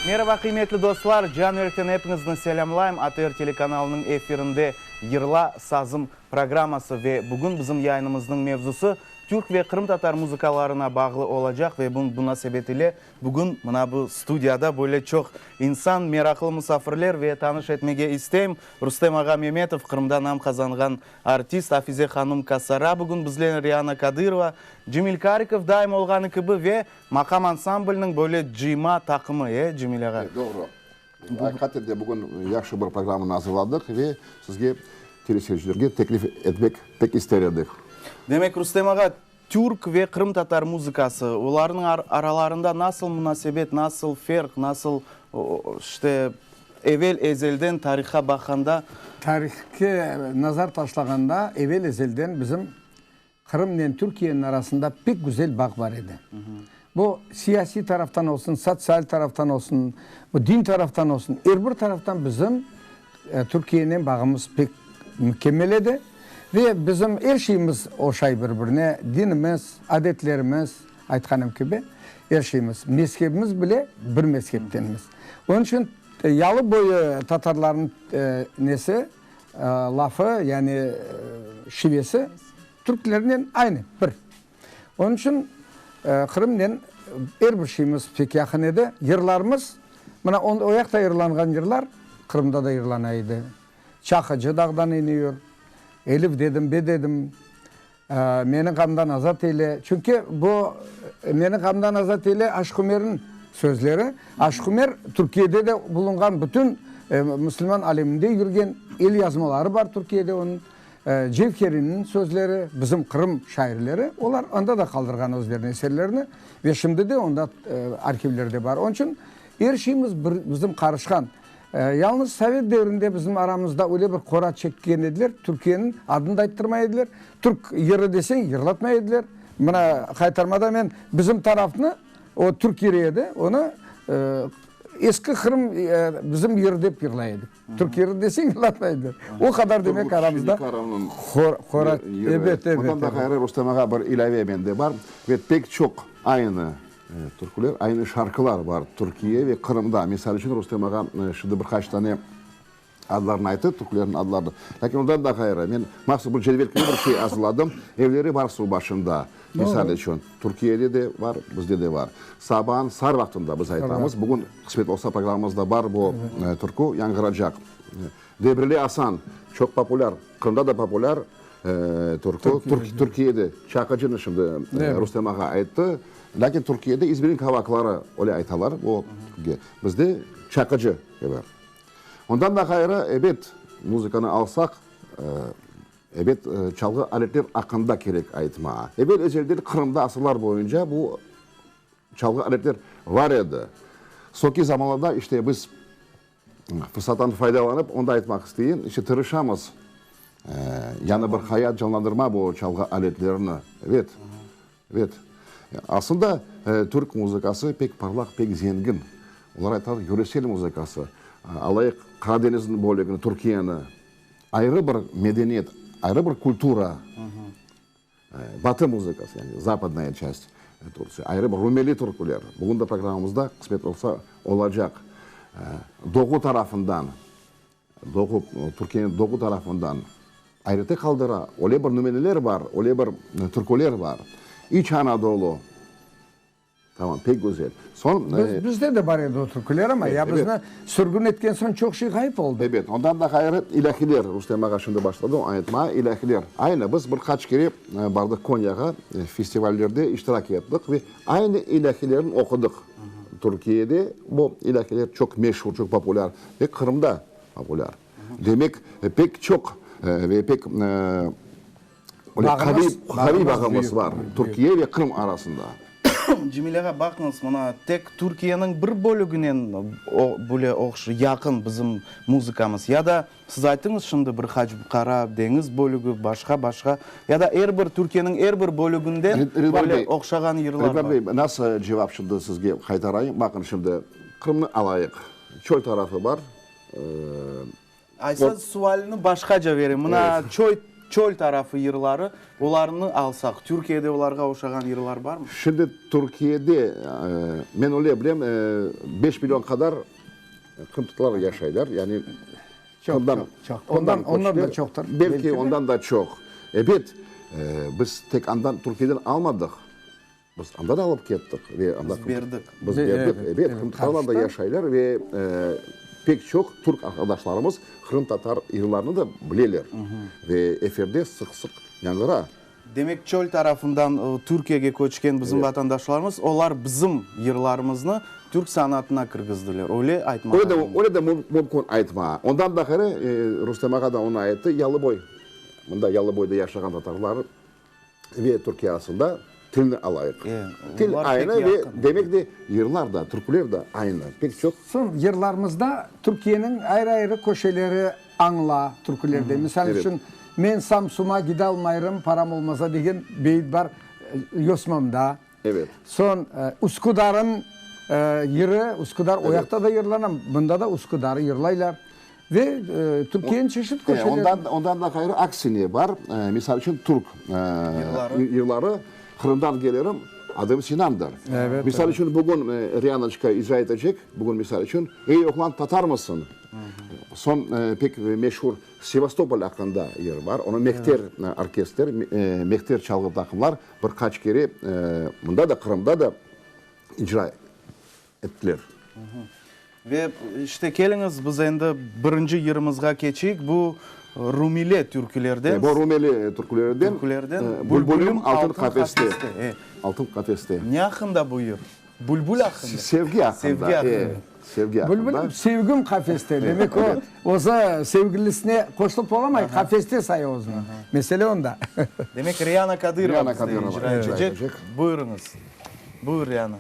Meraba, qıymetli dostlar! Can yürekten epiñizni selâmlayım. ATR telekanalınıñ efirinde Yırla, sazım programması ve bugün bizim yayınımıznıñ mevzusı türk ve qırımtatar muzıkalarına bağlı olacaq ve bu munasebet ile Bugün mına bu studiyada böyle çoq insan, meraqlı musafirler ve tanış etmege isteyim. Rustem ağa Memetov, Qırımda nam qazanğan artist, Afize hanum Kasara bugün bizle, Riana Kadırova, Cemil Karikov daim olğanı kibi ve Maqam ansamblniñ böyle cıyma taqımı, e, Cemil ağa? E, doğru. Aqiqaten de bugün yahşı bir programmanı azırladıq ve sizge, teleseyircilerge teklif etmek pek ister edik. Demek, Rustem ağa, Türk ve qırımtatar muzıkası, olarnıñ aralarında nasıl munasebet, nasıl ferq, nasıl, işte, evel-ezelden tarihqa baqqanda? Tarihke nazar taşlağanda, evel-ezelden bizim Qırımnen Türkiyeniñ arasında pek güzel bağ bar edi. Bu siyasiy taraftan olsun, sotsial taraftan olsun, bu din taraftan olsun, er bir taraftan bizim Türkiyenen bağımız pek mükemmel edi ve bizim er şeyimiz oşay bir-birine, dinimiz, adetlerimiz, aytqanım kibi, er şeyimiz, mezhebimiz bile bir mezheptenmiz. Onıñ içün yalı boyu tatarlarnıñ nesi, lafı, yani şivesi türklernen aynı, bir. Onıñ içün Qırımnen er bir şeyimiz pek yaqın edi. Yırlarımız, mına o yaqta yırlanğan yırlar Qırımda da yırlana edi. Çaqıcı dağdan iniyor, Elif dedim, be dedim, Meni ğamdan azat eyle. Çünki bu Meni ğamdan azat eyle Aşıq Ümerniñ sözleri. Aşıq Ümer Türkiyede de bulunğan, bütün musulman aleminde yürgen, elyazmaları bar Türkiyede onıñ. Cevheriniñ sözleri, bizim Qırım şairleri, olar anda da qaldırğan özleriniñ eserlerini ve şimdi de onda arhivlerde bar. Onıñ içün er şeyimiz bir, bizim qarışqan. Yalnız sovet devrinde bizim aramızda öyle bir qora çekken ediler, Türkiyeniñ adını da ayttırmay ediler. Türk yırı deseñ, yırlatmay ediler. Mına Haytarmada men bizim tarafnı, o türk yırı edi, onı eski Qırım bizim yır dep yırlay edik. Türk yırı deseñ, yırlatmay ediler. O qadar demek aramızda qora, ebet, ebet. Ondan da ğayrı, Rustem ağa, bir ilâve mende bar. Ve pek çoq aynı türküler, aynı şarkılar bar Türkiye ve Qırımda. Misal içün, Rustem ağa şimdi bir qaç tane adlarını ayttı, türkülerniñ adlarını. Lâkin ondan da ğayrı, men mahsus bir cedvel kibi bir şey azırladım. Evleri bar suv başında. Misal içün, Türkiyede de bar, bizde de bar. Saban sar vaqtında biz aytamız. Bugün, qısmet olsa, programmamızda bar bu türkü, yañğıracaq. Debrili Asan, çoq populâr, Qırımda da populâr türkü. Türkiyede, Çaqıcını şimdi Rustem ağa ayttı. Lâkin Türkiyede İzmirniñ kavakları öyle aytalar o türküge. Bizde Çaqıcı kibi. Ondan da ğayrı, ebet, muzıkanı alsaq, Ebet, çalğı aletler aqqında kerek aytma. Evel-ezelden Qırımda asırlar boyunca bu çalğı aletler bar edi. Soñki zamanlarda işte biz fırsattan faydalanıp, onı da aytmaq isteyim, işte tırışamız yañı bir hayat canlandırma bu çalğı aletlerini. Ebet, ebet. Aslında türk muzıkası pek parlaq, pek zengin. Olar aytalar, yöresel muzıkası. Alayıq Qaradenizniñ bölügini, Türkiyeni. Ayrı bir medeniyet, ayrı bir kultura, Batı muzıkası, yani zapadnaya çast Turtsiya, ayrı bir rumeli türküler, bugün de programmamızda, qısmet olsa, olacaq. Doğu tarafından, doğu, Türkiyeniñ doğu tarafından ayrette qaldıra, öyle bir nümüneler bar, öyle bir türküler bar. İç Anadolu. Tamam, pek güzel. Soñ. Biz, bizde de bar edi o türküler, amma ya bizni sürgün etken soñ çoq şey ğayıp oldı. Ebet, ondan da ğayrı ilâhiler, Rustem ağa şimdi başladı aytmağa, ilâhiler. Aynı biz bir qaç kere bardıq Konyağa, festivallerde iştirak ettik ve aynı ilâhilerni oqudıq. Türkiyede bu ilâhiler çoq meşur, çoq populâr ve Qırımda populâr. Demek, pek çoq ve pek. Öyle qaviy, qaviy bağımız bar Türkiye ve Qırım arasında. Cemil ağa, baqıñız, mına tek Türkiyeniñ bir bölüginen böyle yaqın bizim muzıkamız, ya da siz ayttıñız şimdi bir qaç Qara deñiz bölügi, başqa, başqa, ya da er bir Türkiyeniñ er bir bölüginden böyle oqşağan yırlar bar. Ridvan bey, nasıl cevap şimdi sizge qaytarayım? Baqıñ şimdi, Qırımnı alayıq, çöl tarafı bar. Aysa, sualni başqaca bereyim. Mına çöl. Çöl tarafı yırları, olarnı alsaq, Türkiyede olarğa oşağan yırlar barmı? Şimdi Türkiyede, men öyle bilem, beş million qadar qırımtatarlar yaşaylar, yani Çoq, çoq, çoq. Ondan, ondan da çoqtır. Belki ondan da çoq. Ebet, biz tek andan, Türkiyeden almadıq. Biz anda da alıp kettik ve anda Biz berdik. Biz berdik, ebet, qırımtatarlar da yaşaylar ve pek çoq türk arqadaşlarımız qırımtatar yırlarını da bileler ve efirde sıq-sıq yañğıra. Demek, çöl tarafından Türkiyege köçken bizim vatandaşlarımız, olar bizim yırlarımıznı türk sanatına kirgizdiler, öyle aytmağa Öyle de, öyle de mümkün aytmağa. Ondan da ğayrı, Rustem ağa da onı ayttı, Yalıboy, mında Yalıboyda yaşağan tatarlar ve Türkiye arasında tilni alayıq. Til aynı ve demek de yırlar da, türküler de aynı. Pek çoq. Soñ yırlarımızda Türkiyeniñ ayrı-ayrı köşeleri añıla türkülerde. Misal içün, Men Samsuma gidalmayırım, param olmasa degen beyit bar Yosmamda. Soñ Üsküdar'ın yırı, Üsküdar o yaqta da yırlana, mında da Üsküdar'ı yırlaylar. Ve Türkiyeniñ çeşit köşeleri. Ondan, ondan da ğayrı aksine bar. Misal içün, türk yırları, Qırımdan gelirim, adım Sinandır. Misal içün, bugün Rianoçka icra etecek, bugün misal içün, Ey, oğlan, tatarmısıñ? Soñ pek meşur Sevastopol aqqında yır bar. Onı Mehter orkestr, Mehter çalğı taqımlar bir qaç kere mında da, Qırımda da icra ettiler. Ve işte keliñiz, biz endi birinci yırımızğa keçeyik. Bu Rumile türkülerden. Bu Rumeli türkülerden. Türkülerden. Bülbülüm altın qafeste. Altın qafeste. Ne aqqında bu yır? Bülbül aqqında. Sevgi aqqında. Sevgi aqqında. Sevgi aqqında. Bülbülüm sevgim qafeste. Demek o, özü sevgilisine qoşulıp olamay, qafeste saya özüni. Mesele onda. Demek Riana Kadırova bizde icra etecek. Buyurıñız. Buyur, Riana.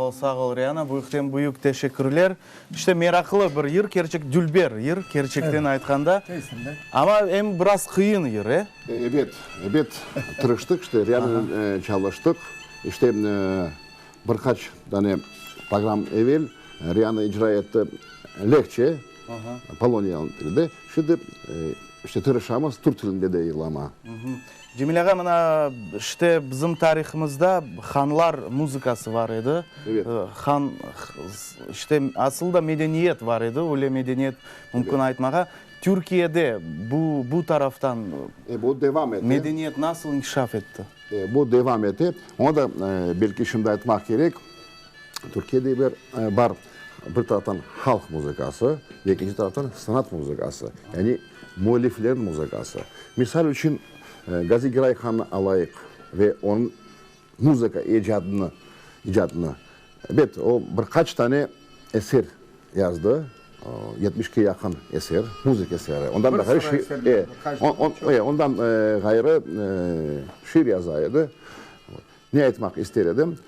ol, sağ ol, Riana, büyükten büyük teşekkürler. İşte meraqlı bir yır, kerçek dülber yır, kerçekten aytqanda. Amma em biraz qıyın yır, e? Ebet, ebet, tırıştıq, işte, Riananen çalıştıq. İşte, bir qaç dane program evel Riana icra etti lehçe, poloniyalı tilde. Şimdi, işte, tırışamız türk tilinde de yırlama. Cemil ağa, mına, işte, bizim tarihımızda hanlar muzıkası var edi. Evet. Han, işte, asıl da medeniyet var edi, öyle medeniyet mümkün aytmağa. Türkiyede bu, bu taraftan E, bu devam ete. medeniyet nasıl inkişaf etti? E, bu devam ete. Onı da, belki şimdi aytmaq kerek, Türkiyede bir bar, bir taraftan halq muzıkası, ekinci taraftan sanat muzıkası, yani müelliflerniñ muzıkası. Misal içün, Gazi Giray hannı alayıq ve onıñ muzıka icadını, icadını. Ebet, o bir qaç tane eser yazdı, yetmişke yaqın eser, muzıka eseri. Ondan da ğayrı şiir, ondan ğayrı şiir yaza edi. Ne aytmaq ister edim,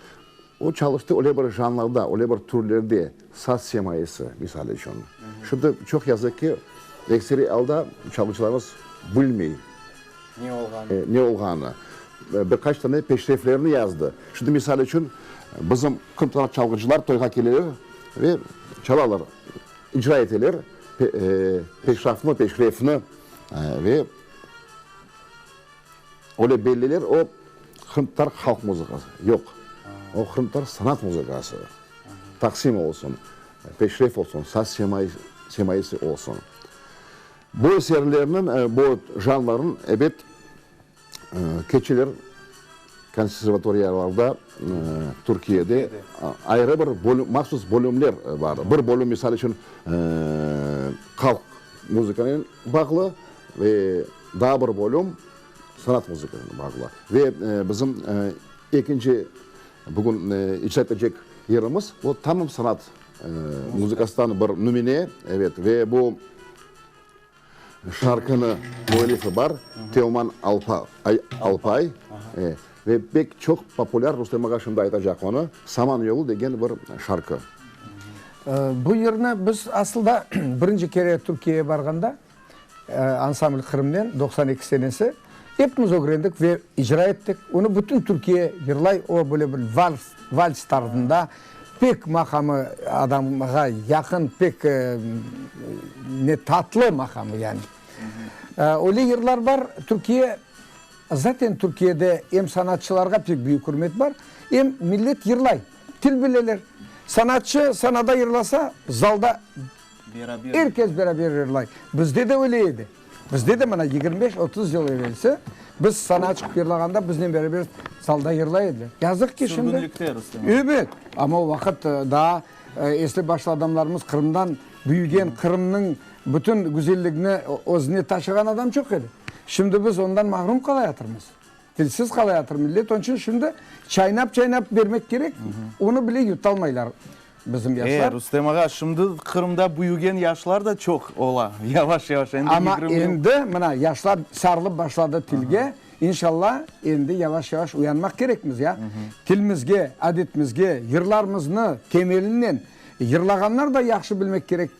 o çalıştı öyle bir janrda, öyle bir türlerde, saz semayısı, misal içün. Şimdi çoq yazıq ki, ekseriy alda çalğıcılarımız bilmey Ne olğanı. Ne olğanı. Bir qaç tane peşreflerini yazdı. Şimdi, misal içün, bizim qırımtatar çalğıcılar toyğa keleler ve çalalar, icra eteler peşrafnı, peşrefni ve Öyle belliler, o qırımtatar halq muzıkası. Yoq, o qırımtatar sanat muzıkası. Taqsim olsun, peşref olsun, saz semayisi olsun. Bu eserlerniñ, bu janrlarnıñ, ebet, keçeler konservatoriyalarda Türkiyede ayrı bir bölüm, mahsus bölümler bar. Bir bölüm, misal içün, halq muzıkanen bağlı ve daa bir bölüm sanat muzıkanen bağlı. Ve bizim ekinci bugün icra etecek yırımız, o tamam sanat muzıkasından bir nümüne, evet, ve bu şarkını müellifi bar, Teoman Alpay, ve pek çoq populâr, Rustem ağa şimdi aytacaq onı, Saman yolu degen bir şarkı. Bu yırnı biz asıl da birinci kere Türkiyege barğanda, Ansambl Qırımnen, 92 senesi, epimiz ögrendik ve icra ettik. Onı bütün Türkiye yırlay, o böyle bir vals, vals tarzında, pek maqamı adamğa yaqın, pek ne tatlı maqamı yani. Öyle yırlar bar, Türkiye, zaten Türkiyede em sanatçılarğa pek büyük ürmet bar, em millet yırlay, til bileler. Sanatçı sanada yırlasa, zalda Er kes beraber yırlay. Bizde de öyle edi. Bizde de mına 25-30 yıl evelsi biz sanağa çıqıp yırlağanda biznen beraber zalda yırlay ediler. Yazıq ki, şimdi. Sürgünlikte, Rustem ağa. Ebet. Amma o vaqıt daa esli-başlı adamlarımız Qırımdan büyügen, Qırımnıñ bütün güzelligini özüne taşığan adam çoq edi. Şimdi biz ondan mahrum qalayatırmız. Tilsiz qalayatır millet, onıñ içün şimdi çaynap-çaynap bermek kerek, onı bile yutalmaylar bizim yaşlar. E, Rustem ağa, şimdi Qırımda büyügen yaşlar da çoq ola, yavaş-yavaş, endi Amma 20 yıl. endi mına yaşlar sarılıp başladı tilge, inşallah, endi yavaş-yavaş uyanmaq kerekmiz ya. Tilimizge, adetimizge, yırlarımıznı temelinen yırlağanlar da yahşı bilmek kerek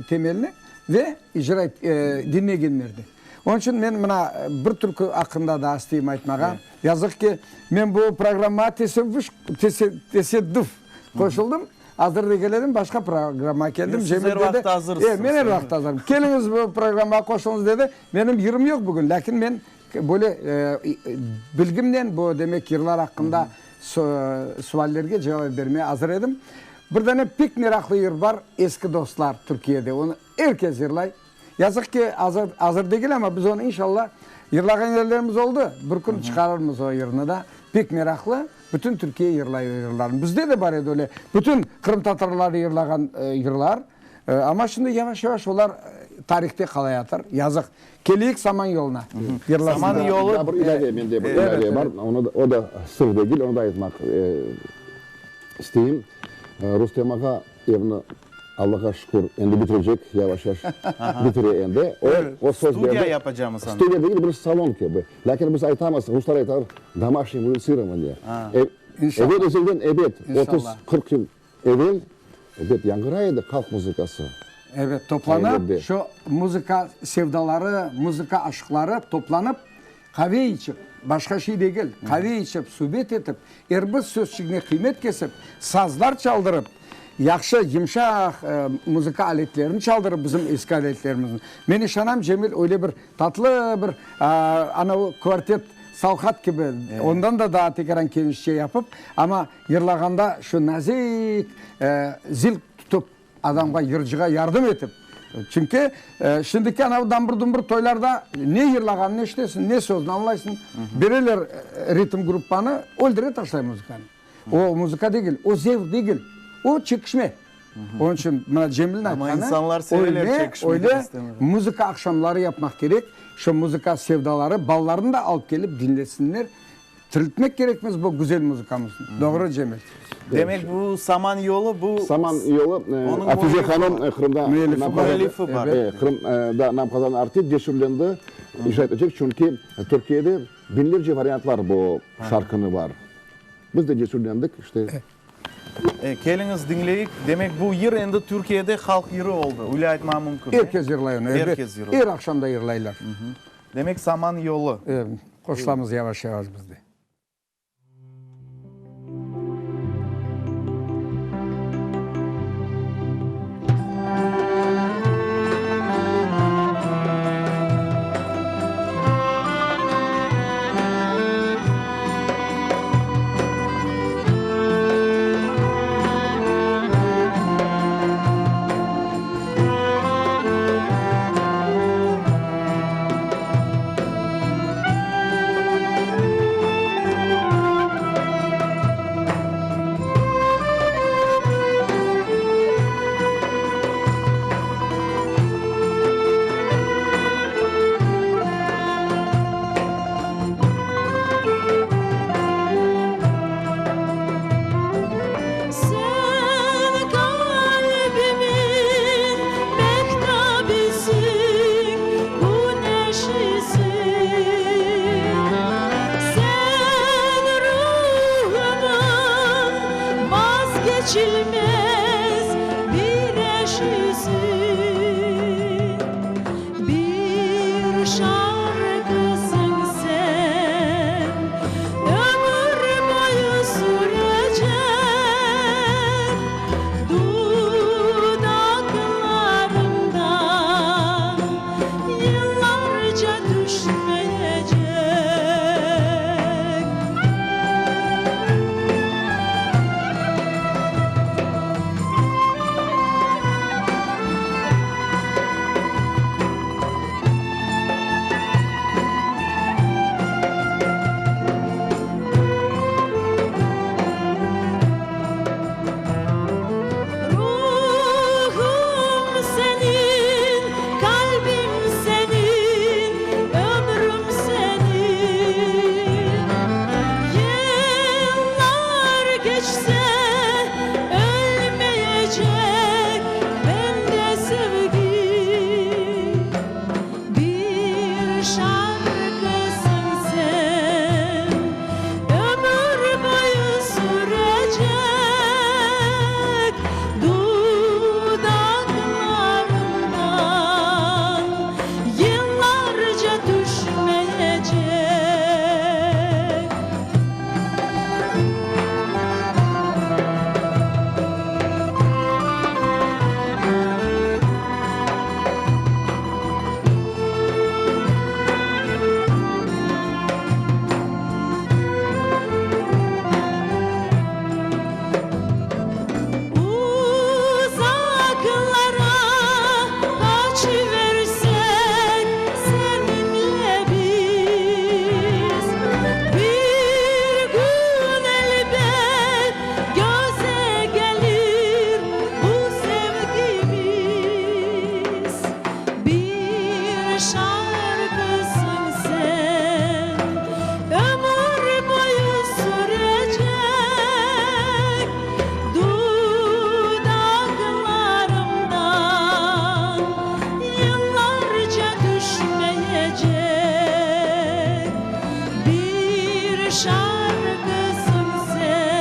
temelini ve icra diñlegenler de. Onıñ içün men mına bir türkü aqqında daa isteyim aytmağa. Yazıq ki, men bu programmağa tesevvüş, teseddüf qoşuldım. Azır degil edim, başqa programmağa keldim. Siz er Cemil dedi, vaqıt azırsıñız. E, men er vaqıt azırım. Keliñiz bu programmağa qoşulıñız dedi. Menim yırım yoq bugün, lâkin men böyle bilgimnen bu, demek, yırlar aqqında suallerge cevap bermege azır edim. Bir dane pek meraqlı yır bar, Eski dostlar, Türkiyede. Onı er kes yırlay. Yazıq ki, azır, azır degil, amma biz onı inşallah, yırlağan yerlerimiz oldı, bir kün çıqarırmız o yırnı da. Pek meraqlı, bütün Türkiye yırlay o yırlarnı. Bizde de bar edi öyle, bütün qırımtatarları yırlağan yırlar, amma şimdi yavaş-yavaş olar tarihte qalayatır, yazıq. Keleyik Saman yoluna, yırlasınlar. Saman yolu. Daa bir ilâve, mende bir ilâve bar, onı da, o da sır degil, onı da aytmaq isteyim. Rustem ağa evni Allağa şükür, endi bitirecek, yavaş-yavaş bitire endi. O, o söz berdi. Studiya yapacamız anda. Studiya degil, bir salon kibi. Lâkin biz aytamız, ruslar aytalar, domaşnıy muzıtsirovaniye. İnşallah. Evel ezelden ebet, İnşallah. 30-40 yıl evel, ebet, yañğıray edi halq muzıkası. Ebet, toplanıp, Ailede. şu muzıka sevdaları, muzıka aşıqları toplanıp, qave içip, başqa şey degil, qave içip, subet etip, er bir sözçügine qıymet kesip, sazlar çaldırıp, yahşı, yımşaq muzıka aletlerini çaldırıp, bizim eski aletlerimizni. Men işanam, Cemil, öyle bir tatlı bir, ana o kvartet Salhat kibi, ondan da daa tekaran kenişçe yapıp, amma yırlağanda şu nazik zil tutıp, adamğa, yırcığa yardım etip. Çünki şimdiki anavı dambır-dumbır toylarda ne yırlağanını eşitesiñ, ne sözüni añlaysıñ. Bereler ritm gruppanı, öldüre taşlay muzıkanı. O muzıka degil, o zevq degil, o çekişme. Onıñ içün mına Cemilniñ Amma aytqanı, insanlar seveler öyle, çekişmege öyle istemeli. muzıka aqşamları yapmaq kerek, şu muzıka sevdaları balalarnı da alıp kelip diñlesinler. Tiriltmek kerekmiz bu güzel muzıkamıznı. Doğru, Cemil. Demek, bu Saman yolu, bu. Saman yolu, Onıñ Afize müellifi hanım bar. Qırımda Müellifi nam bar. qazandı. Müellifi bar. E, Qırımda nam qazanğan artist cesürlendi, icra etecek, çünki Türkiyede biñlerce variantlar bu şarkını bar. Biz de cesürlendik, işte. E, keliñiz, diñleyik. Demek, bu yır endi Türkiyede halq yırı oldı, öyle aytmağa mümkün, Er kes yırlay onı, Er ebet. kes yırlay. Er aqşam da yırlaylar. Demek, Saman yolu. E, qoşulamız yavaş-yavaş biz de. Sen qalbimin mehtabisiñ, küneşisiñ. Sen ruhumıñ vazgeçilmez bir eşisiñ. Bir şarqısıñ sen, ömür boyu sürecek, Dudaqlarımdan yıllarca tüşmeycek. Ruhum seniñ, qalbim seniñ, ömrüm seniñ. Yıllar keçse, ölmeycek bende sevgi. Bir şarqısıñ sen, ömür boyu sürecek, Dudaqlarımdan yıllarca tüşmeycek. Uzaqlara qaçıversek seninle biz, Bir kün elbet köze kelir bu sevgimiz. Bir şarqısıñ sen, ömür boyu sürecek, Dudaqlarımdan yıllarca tüşmeycek. Bir şarqısıñ sen.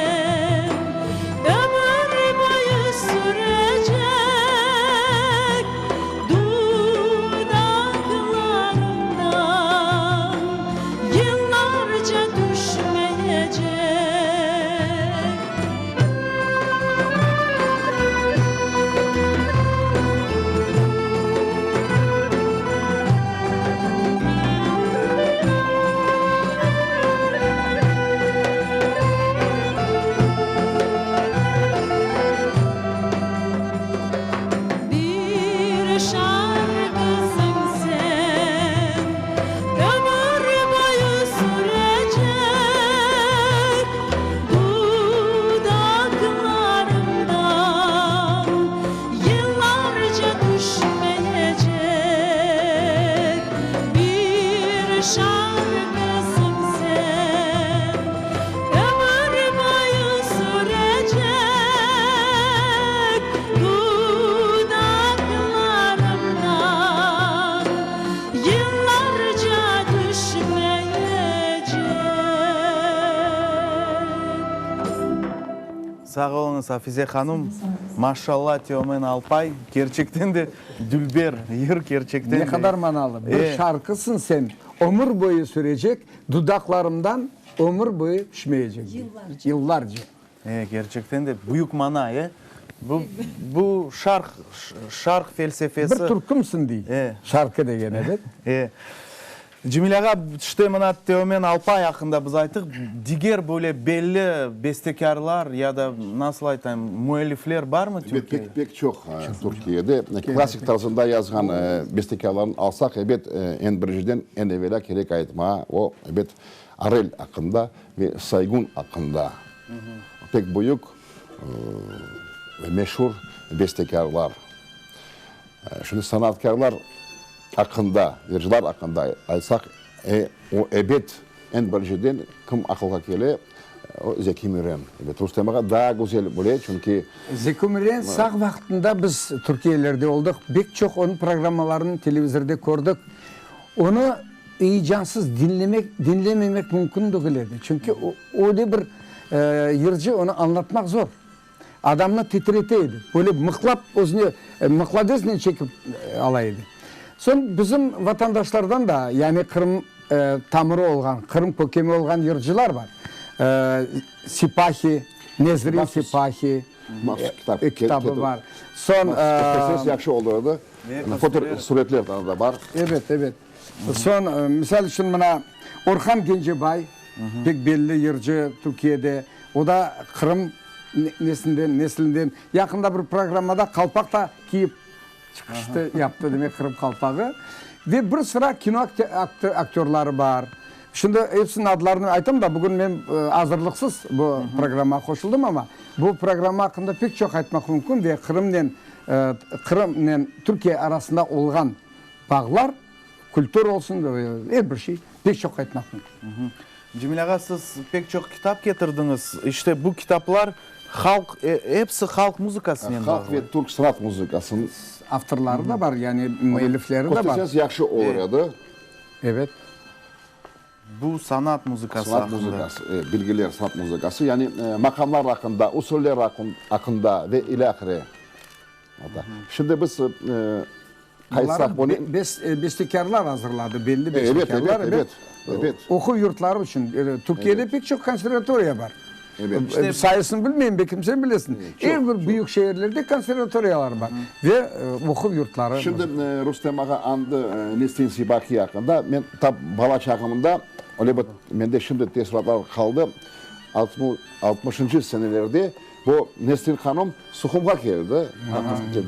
Sağ oluñız, Afize hanum. Maşalla, Teomen Alpay, kerçekten de dülber yır, kerçekten de. Ne qadar manalı. Bir şarqısıñ sen, ömür boyu sürecek, dudaqlarımdan ömür boyu tüşmeyecek. Yıllarca. Yıllarca. E, kerçekten de büyük mana, e. Bu, bu şarq, şarq felsefesi. Bir türkümsiñ dey, şarqı degen, ebet. E. Cemil ağa, işte mına Teomen Alpay aqqında biz ayttıq. Diger böyle belli bestekârlar ya da, nasıl aytayım, müellifler barmı Türkiyede? Ebet, pek çoq Türkiyede. Klassik tarzında yazğan bestekârlarnı alsaq, ebet, eñ birinciden, eñ evelâ kerek aytmağa, o, ebet, Arel aqqında ve Saygun aqqında. Pek büyük ve meşur bestekârlar. Şimdi sanatkârlar aqqında, yırcılar aqqında aytsaq, e, o, ebet, eñ birinciden kim aqılğa kele, o, Zeki Müren. Ebet, Rustem ağa daa güzel bile, çünki. Zeki Müren sağ vaqtında biz Türkiyelerde oldıq, pek çoq onıñ programmalarını televizorda kördik. Onı eyecansız diñlemek, diñlememek mümkün degil edi, çünki öyle bir yırcı, onı añlatmaq zor. Adamnı titrete edi. Böyle mıqlap özüne, mıqladesnen çekip ala edi. Soñ bizim vatandaşlardan da, yani Qırım tamırı olğan, Qırım kökemi olğan yırcılar bar. Sipahi, Nezrin Sipahi kitabı bar. Soñ. Ses yahşı oldı edi. Foto suretler da bar. Ebet, ebet. Soñ, misal içün, mına Orhan Gencebay, pek belli yırcı Türkiyede, o da Qırım nesinden, neslinden. Yaqında bir programmada qalpaq da kiyip çıqıştı, yaptı, demek, Qırım qalpağı. Ve bir sıra kino aktörları bar. Şimdi episiniñ adlarını aytam da, bugün men azırlıqsız bu programmağa qoşuldım, amma bu programma aqqında pek çoq aytmaq mümkün ve Qırımnen, Qırımnen Türkiye arasında olğan Bağlar, kültür olsun, er bir şey, pek çoq aytmaq mümkün. Cemil ağa, siz pek çoq kitap ketirdiñiz. İşte bu kitaplar halq, episi halq muzıkasınen bağlı. Halq ve türk sanat muzıkasınıñ. Avtorları da bar, yani müellifleri de bar. Kösterseñiz yahşı olur edi. Evet. Bu sanat muzıkası Sanat muzıkası, bilgiler sanat muzıkası, yani maqamlar aqqında, usuller aqqında ve ilâhre. Şimdi biz qaytsaq bunı. Bestekârlar azırladı, belli bestekârlar. Ebet, ebet, ebet. Oquv yurtları içün. Türkiyede pek çoq konservatoriya bar. Ebet. Sayısını bilmeyim, belki sen bilesiñ. Er bir büyük şeerlerde konservatoriyalar bar ve oquv yurtları. Şimdi Rustem ağa añdı Nesrin Sibahi aqqında. Men tap bala çağımında, öyle bir mende şimdi teessuratlar qaldı, altmışıncı senelerde bu Nesrin hanım Suhumğa keldi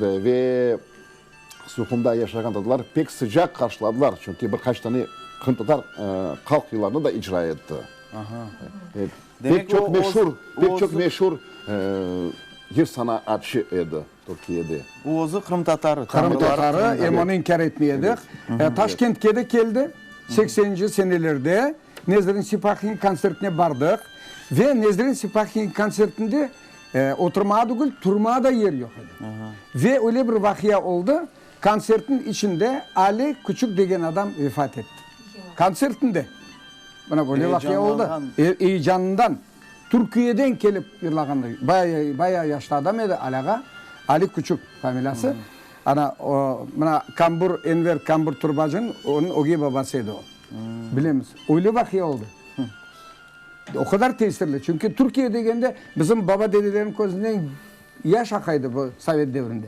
ve Suhumda yaşağan tatarlar pek sıcaq qarşıladılar, çünki bir qaç tane qırımtatar halq yırlarını da icra etti. Pek çoq meşur, pek çoq meşur yır sanatçı edi Türkiyede. O özü qırımtatarı. Qırımtatarı, em onı inkâr etmey edik. Taşkentke de keldi, sekseninci senelerde Nezrin Sipahiniñ kontsertine bardıq ve Nezrin Sipahiniñ kontsertinde Oturmağa degil, turmağa da yer yoq edi. Ve öyle bir vaqia oldı, kontsertniñ içinde Ali Küçük degen adam vefat etti. Kontsertinde. Mına böyle vaqia oldı. Eyecanından. Türkiyeden kelip yırlağan, bayağı yaşlı adam edi Ali ağa, Ali Küçük familiyası. Ana, o, mına Kambur, Enver Kambur Turbacınıñ, onıñ ögey babası edi o. Bilemiz. Öyle vaqia oldı. O qadar tesirli, çünki Türkiye degende bizim baba-dedelerniñ közünden yaş aqa edi bu sovet devrinde.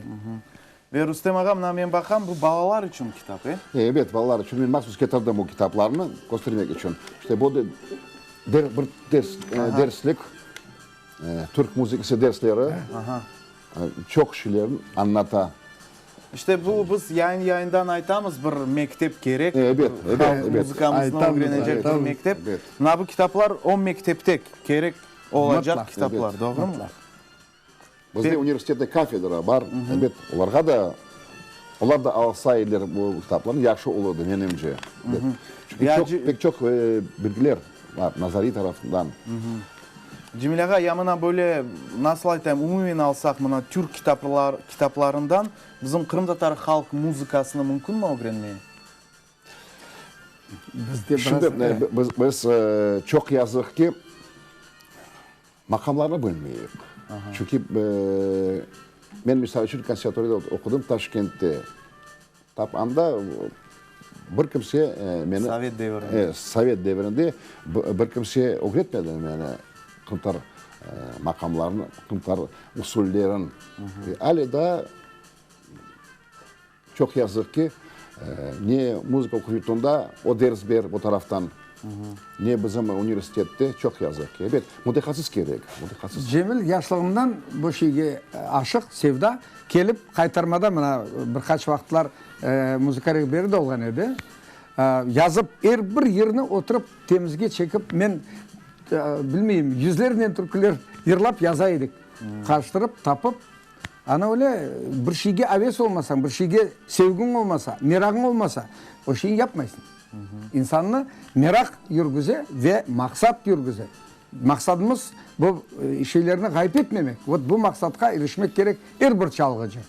Ve Rustem ağa, mına men baqam, bu balalar içün kitap, e? Ebet, balalar içün. Men mahsus ketirdim bu kitaplarnı köstermek içün. İşte bu bir ders, derslik, türk muzıkası dersleri. Çoq şeylerni añlata. İşte bu biz yayın-yayından aytamız, bir mektep kerek. Ebet, ebet, ebet. Muzıkamıznı ögrenecek bir mektep. Mına bu kitaplar o mektepte kerek olacaq kitaplar, doğrumı? Bizde universitette kafedra bar, ebet, olarğa da, olar da alsa ediler bu kitaplarnı, yahşı olurdı, menimce. Çünki çoq, pek çoq bilgiler bar nazariy tarafından. Cemil ağa, ya mına böyle, nasıl aytayım, umumen alsaq, mına türk kitaplar, kitaplarından bizim qırımtatar halq muzıkasını mümkünmi ögrenmeye? Bizde biraz, Şimdi biz, biz çoq yazıq ki, maqamlarnı bilmeyik. Çünki men, misal içün, konservatoriyada oqudım Taşkentte. Tap anda bir kimse meni... Sovet devirinde. Sovet devirinde bir kimse ögretmedi meni qırımtatar maqamlarını, qırımtatar usullerin. Ale daa çoq yazıq ki, ne muzıka oquv yurtunda o ders ber bu taraftan, ne bizim universitette, çoq yazıq ki. Ebet, mütehassıs kerek, mütehassıs. Cemil yaşlığından bu şeyge aşıq, sevda. Kelip, Qaytarmada mına bir qaç vaqıtlar muzıka rehberi de olğan edi. Yazıp, er bir yırnı oturıp temizge çekip, men bilmeyim, yüzlernen türküler yırlap yaza edik. Qarıştırıp, tapıp. Ana öyle bir şeyge aves olmasañ, bir şeyge sevgiñ olmasa, merağıñ olmasa, o şeyni yapmaysıñ. İnsannı meraq yürgüze ve maqsat yürgüze. Maqsadımız, bu şeylerni ğayıp etmemek. Vot bu maqsadqa irişmek kerek er bir çalğıcı.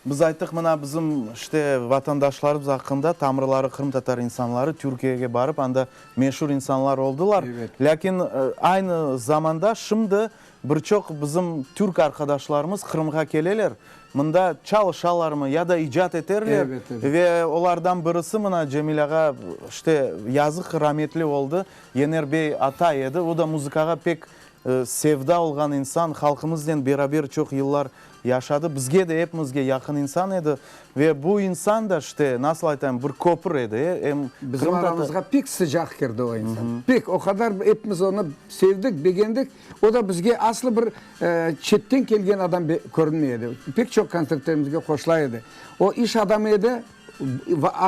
Biz ayttıq, mına bizim işte vatandaşlarımız aqqında, tamırları qırımtatar insanları Türkiyege barıp, anda meşur insanlar oldılar. Lâkin aynı zamanda şimdi bir çoq bizim türk arqadaşlarımız Qırımğa keleler, mında çalışalarmı ya da icat eterler. Ve olardan birisi mına Cemil ağa işte yazıq rametli oldı. Yener bey Atay edi, o da muzıkağa pek sevda olğan insan, halqımıznen beraber çoq yıllar yaşadı, bizge de, epimizge yaqın insan edi. Ve bu insan da, işte, nasıl aytayım, bir köpür edi, em Bizim aramızğa pek sıcaq kirdi o insan, pek, o qadar epimiz onı sevdik, begendik, o da bizge aslı bir çetten kelgen adam körünmey edi, pek çoq kontsertlerimizge qoşula edi. O iş adamı edi,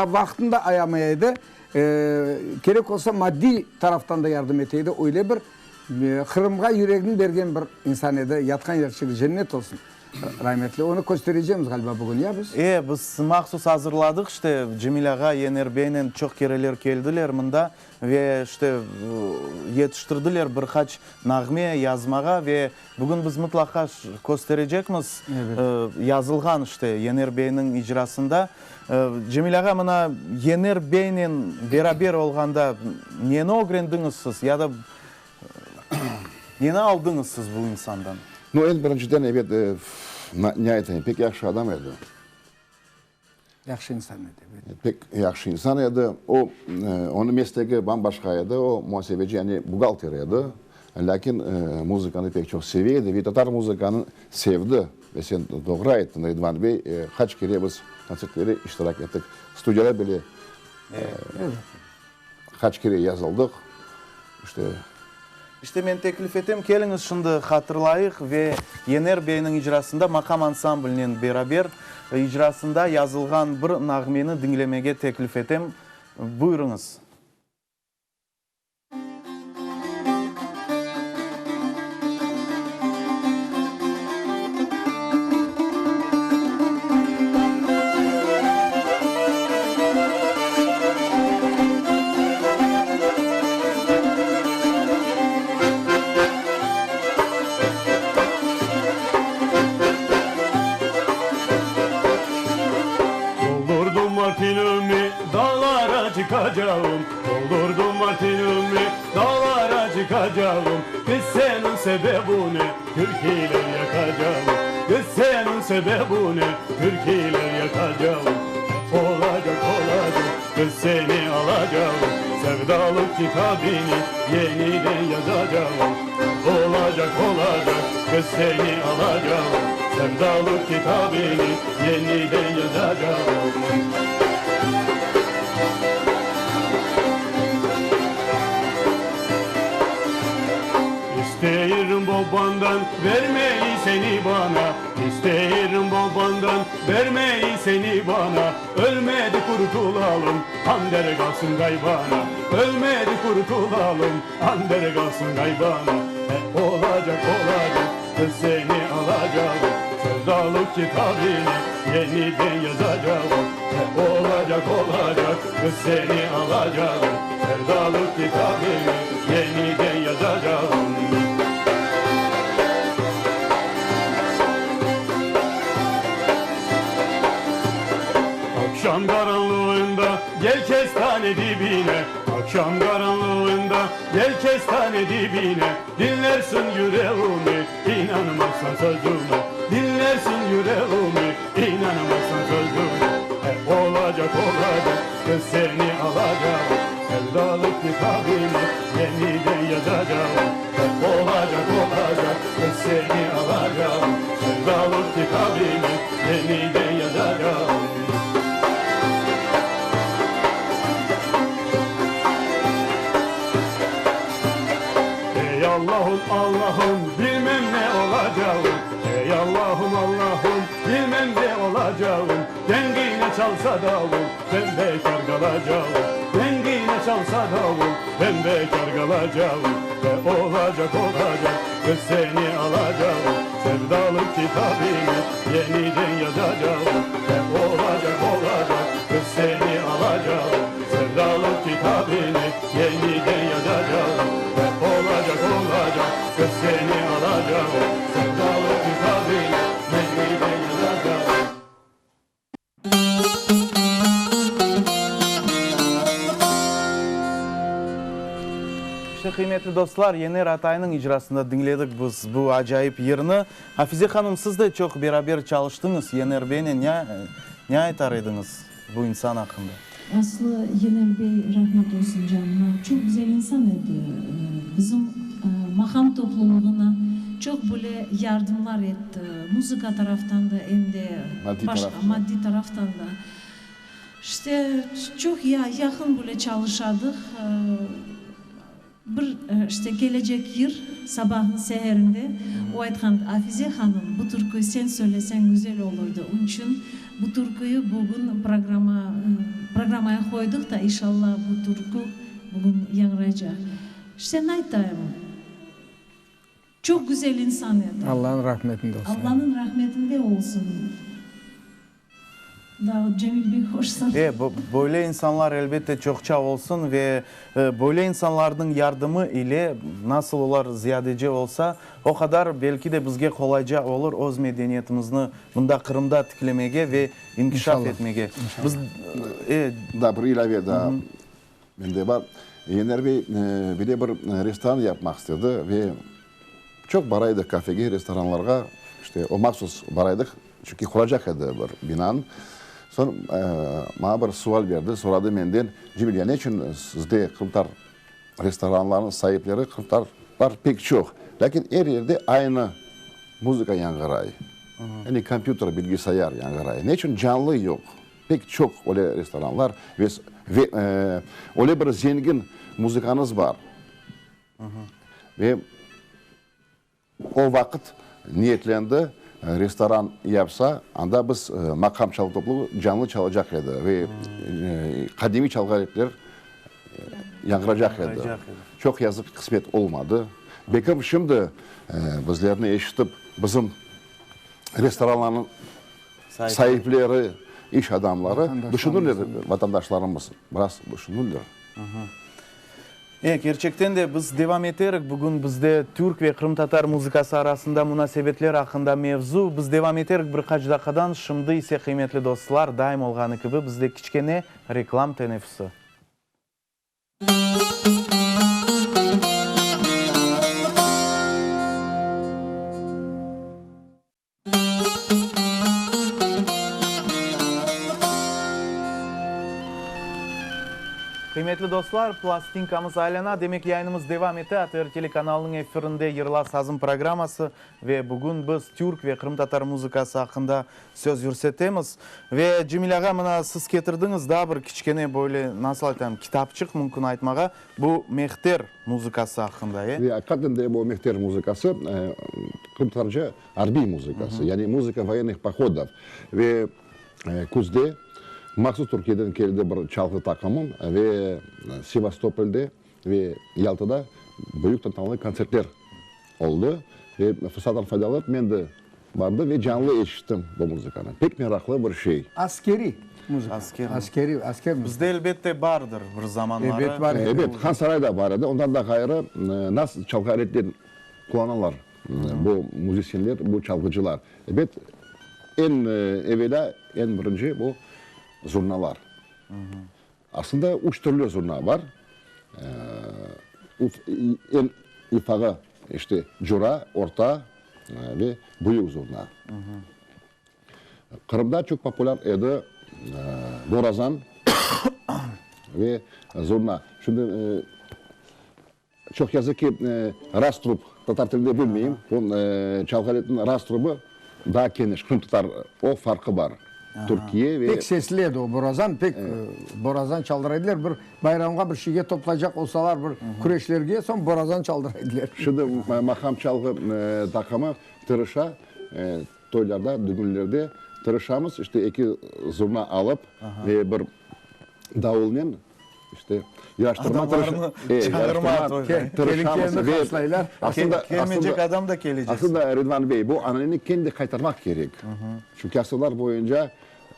vaqtını da ayamay edi. Kerek olsa maddiy taraftan da yardım ete edi. Öyle bir Qırımğa yüregini bergen bir insan edi. Yatqan yerçigi cennet olsun, rametli. Onı kösterecemiz ğaliba bugün, ya biz? E, biz mahsus azırladıq, işte, Cemil ağa, Yener beynen çoq kereler keldiler mında ve, işte, yetiştirdiler bir qaç nağme yazmağa ve bugün biz mıtlaqa kösterecekmiz, yazılğan, işte, Yener beyniñ icrasında. Cemil ağa, mına Yener beynen beraber olğanda neni ögrendiñiz siz ya da neni aldıñız siz bu insandan? No, eñ birinciden, ebet, ne aytayım, pek yahşı adam edi. Yahşı insan edi, ebet. Pek yahşı insan edi. O, onıñ meslegi bam-başqa edi, o, muasebeci, yani buhgalter edi. Lâkin muzıkanı pek çoq seve edi ve tatar muzıkanı sevdi. Ve sen doğru ayttıñ, Ridvan bey, qaç kere biz kontsertlerde iştirak ettik, studiyada bile qaç kere yazıldıq. İşte. İşte men teklif etem, keliñiz şimdi hatırlayıq ve Yener beyniñ icrasında maqam ansamblinen beraber icrasında yazılğan bir nağmeni diñlemege teklif etem. Buyurıñız. Doldurdum martinimi, dağlara çıkacağım. Doldurdum martinimi, dağlara çıkacağım. Kız senin sebebine türküler yakacağım. Kız senin sebebine türküler yakacağım. Olacak olacak kız seni alacağım. Sevdalık kitabını yeniden yazacağım. Olacak olacak kız seni alacağım. Sevdalık kitabını yeniden yazacağım. İsteyirim babandan vermeyi seni bana İsteyirim babandan vermeyi seni bana Ölmedi kurtulalım Andere kalsın gaybana Ölmedi kurtulalım Andere kalsın gaybana E, olacak olacak kız seni alacağım Sevdalık kitabını yeniden yazacağım E, olacak olacak kız seni alacağım Sevdalık kitabını yeniden yazacağım Akşam karanlığında gel kestane dibine Akşam karanlığında. Gel kestane dibine, dinlersin yüreğimi, İnanmazsan sözüme, dinlersin yüreğimi, İnanmazsan sözüme. E, olacaq, olacaq, qız seni alacağım, Sevdalık kitabımı yeniden yazacağım. E, olacaq, olacaq, qız seni alacağım, Sevdalık kitabımı yeniden yazacağım. Ey Allahım, Allahım, bilmem ne olacağım, Ey Allahım, Allahım, bilmem ne olacağım, Dengine çalsa davul, ben bekar qalacağım, Dengine çalsa davul, ben bekar qalacağım. Ve olacaq, olacaq, qız seni alacağım, Sevdalık kitabımı yeniden yazacağım. Ve olacaq, olacaq, qız seni alacağım, Sevdalık kitabını yeniden yazacağım. Ve olacaq, olacaq, qız seni alacağım, Sevdalık kitabını yeniden yazacağım. İşte, qıymetli dostlar, Yener Ataynıñ icrasında diñledik biz bu acayip yırnı. Afize hanım, siz de çoq beraber çalıştıñız Yener beynen, ne, ne aytar ediñiz bu insan aqqında? Aslı Yener bey, rahmet olsun canına, çoq güzel insan edi. Bizim maqam toplulığına çoq böyle yardımlar etti, muzıka taraftan da, em de başqa maddiy taraftan da. İşte, çoq yaqın böyle çalışadıq. Bir, işte, kelecek yır sabahnıñ seherinde o aytqan, Afize hanım, bu türküy sen söyleseñ güzel olurdı, onçün bu türküyü bugün programa, programaya qoydıq da, inşallah bu türkü bugün yañraycaq. İşte, naytayım, çoq güzel insan edi. Allanıñ rahmetinde olsun. Allanıñ rahmetinde olsun. Daa Cemil bey qoşsın. E, böyle insanlar elbette çoqça olsun ve böyle insanlarnıñ yardımı ile nasıl olar ziyadece olsa, o qadar belki de bizge qolayca olur öz medeniyetimizni mında Qırımda tiklemege ve inkişaf etmege. Biz, e. Daa bir ilâve daa mende bar. Yener bey bir de bir restoran yapmaq istedi ve çoq bara edik kafege, restoranlarğa, işte o mahsus bara edik. Çünki quracaq edi bir binanı. Soñ maña bir sual berdi, soradı menden, Cemil, ya ne içün sizde qırımtatar restoranlarınıñ saipleri qırımtatarlar pek çoq, lâkin er yerde aynı muzıka yañğıray, yani kompyuter, bilgisayar yañğıray, ne içün canlı yoq? Pek çoq öyle restoranlar ve öyle bir zengin muzıkañız bar. Ve O vaqıt niyetlendi, restoran yapsa, anda biz maqam çalğı topluğı canlı çalacaq edi ve qadimiy çalğı aletler yañğıracaq edi. Çoq yazıq ki, qısmet olmadı. Belki şimdi bizlerni eşitip, bizim restoranlarnıñ saipleri, iş adamları düşünürler, vatandaşlarımız biraz düşünürler. E, kerçekten de, biz devam eterik. Bugün bizde türk ve qırımtatar muzıkası arasında munasebetler aqqında mevzu. Biz devam eterik bir qaç daqqadan. Şimdi ise, qıymetli dostlar, daim olğanı kibi, bizde kiçkene reklam teneffüsi. Qıymetli dostlar, plastinkamız aylana, demek yayınımız devam ete. ATR telekanalınıñ efirinde Yırla sazım programması ve bugün biz türk ve qırımtatar muzıkası aqqında söz yürsetemiz. Ve Cemil ağa, mına siz ketirdiñiz daa bir kiçkene böyle, nasıl aytam, kitapçıq mümkün aytmağa, bu mehter muzıkası aqqında, e? Ve aqiqaten de bu mehter muzıkası, qırımtatarca Arbiy muzıkası, yani muzıka voyennıh pohodov. Ve küzde mahsus Türkiyeden keldi bir çalğı taqımı ve Sevastopolde ve Yaltada büyük tantanalı kontsertler oldı. Ve fırsattan faydalanıp men de bardım ve canlı eşittim bu muzıkanı. Pek meraqlı bir şey. Askeriy muzıka. Askeriy, asker muzıkası. Bizde elbette bardır bir zamanları. Ebet bar edi. Ebet, Hansarayda bar edi. Ondan da ğayrı nasıl çalğı aletler qullanalar? Bu müzisyenler, bu çalğıcılar. Ebet, eñ evelâ, eñ birinci bu zurnalar. Aslında üç türlü zurna bar. Eñ ufağı, işte, cura, orta ve büyük zurna. Qırımda çoq populâr edi borazan ve zurna. Şimdi çoq yazıq ki, rastrub, tatar tilinde bilmeyim, bu çalğı aletiniñ rastrubı daa keniş, qırımtatar, o farqı bar. Türkiye ve. Pek sesli edi o borazan, pek borazan çaldıra ediler. Bir bayramğa bir şeyge toplaycaq olsalar, bir küreşlerge, soñ borazan çaldıra ediler. Şimdi maqam çalğı taqımı tırışa, toylarda, dügünlerde tırışamız, işte eki zurna alıp ve bir davulnen, işte, yaraştırma tırışamız. Ve aslında, Kelmeycek adam da kelecek. Aslında, Ridvan bey, bu ananeni kendi qaytarmaq kerek. Çünki asırlar boyunca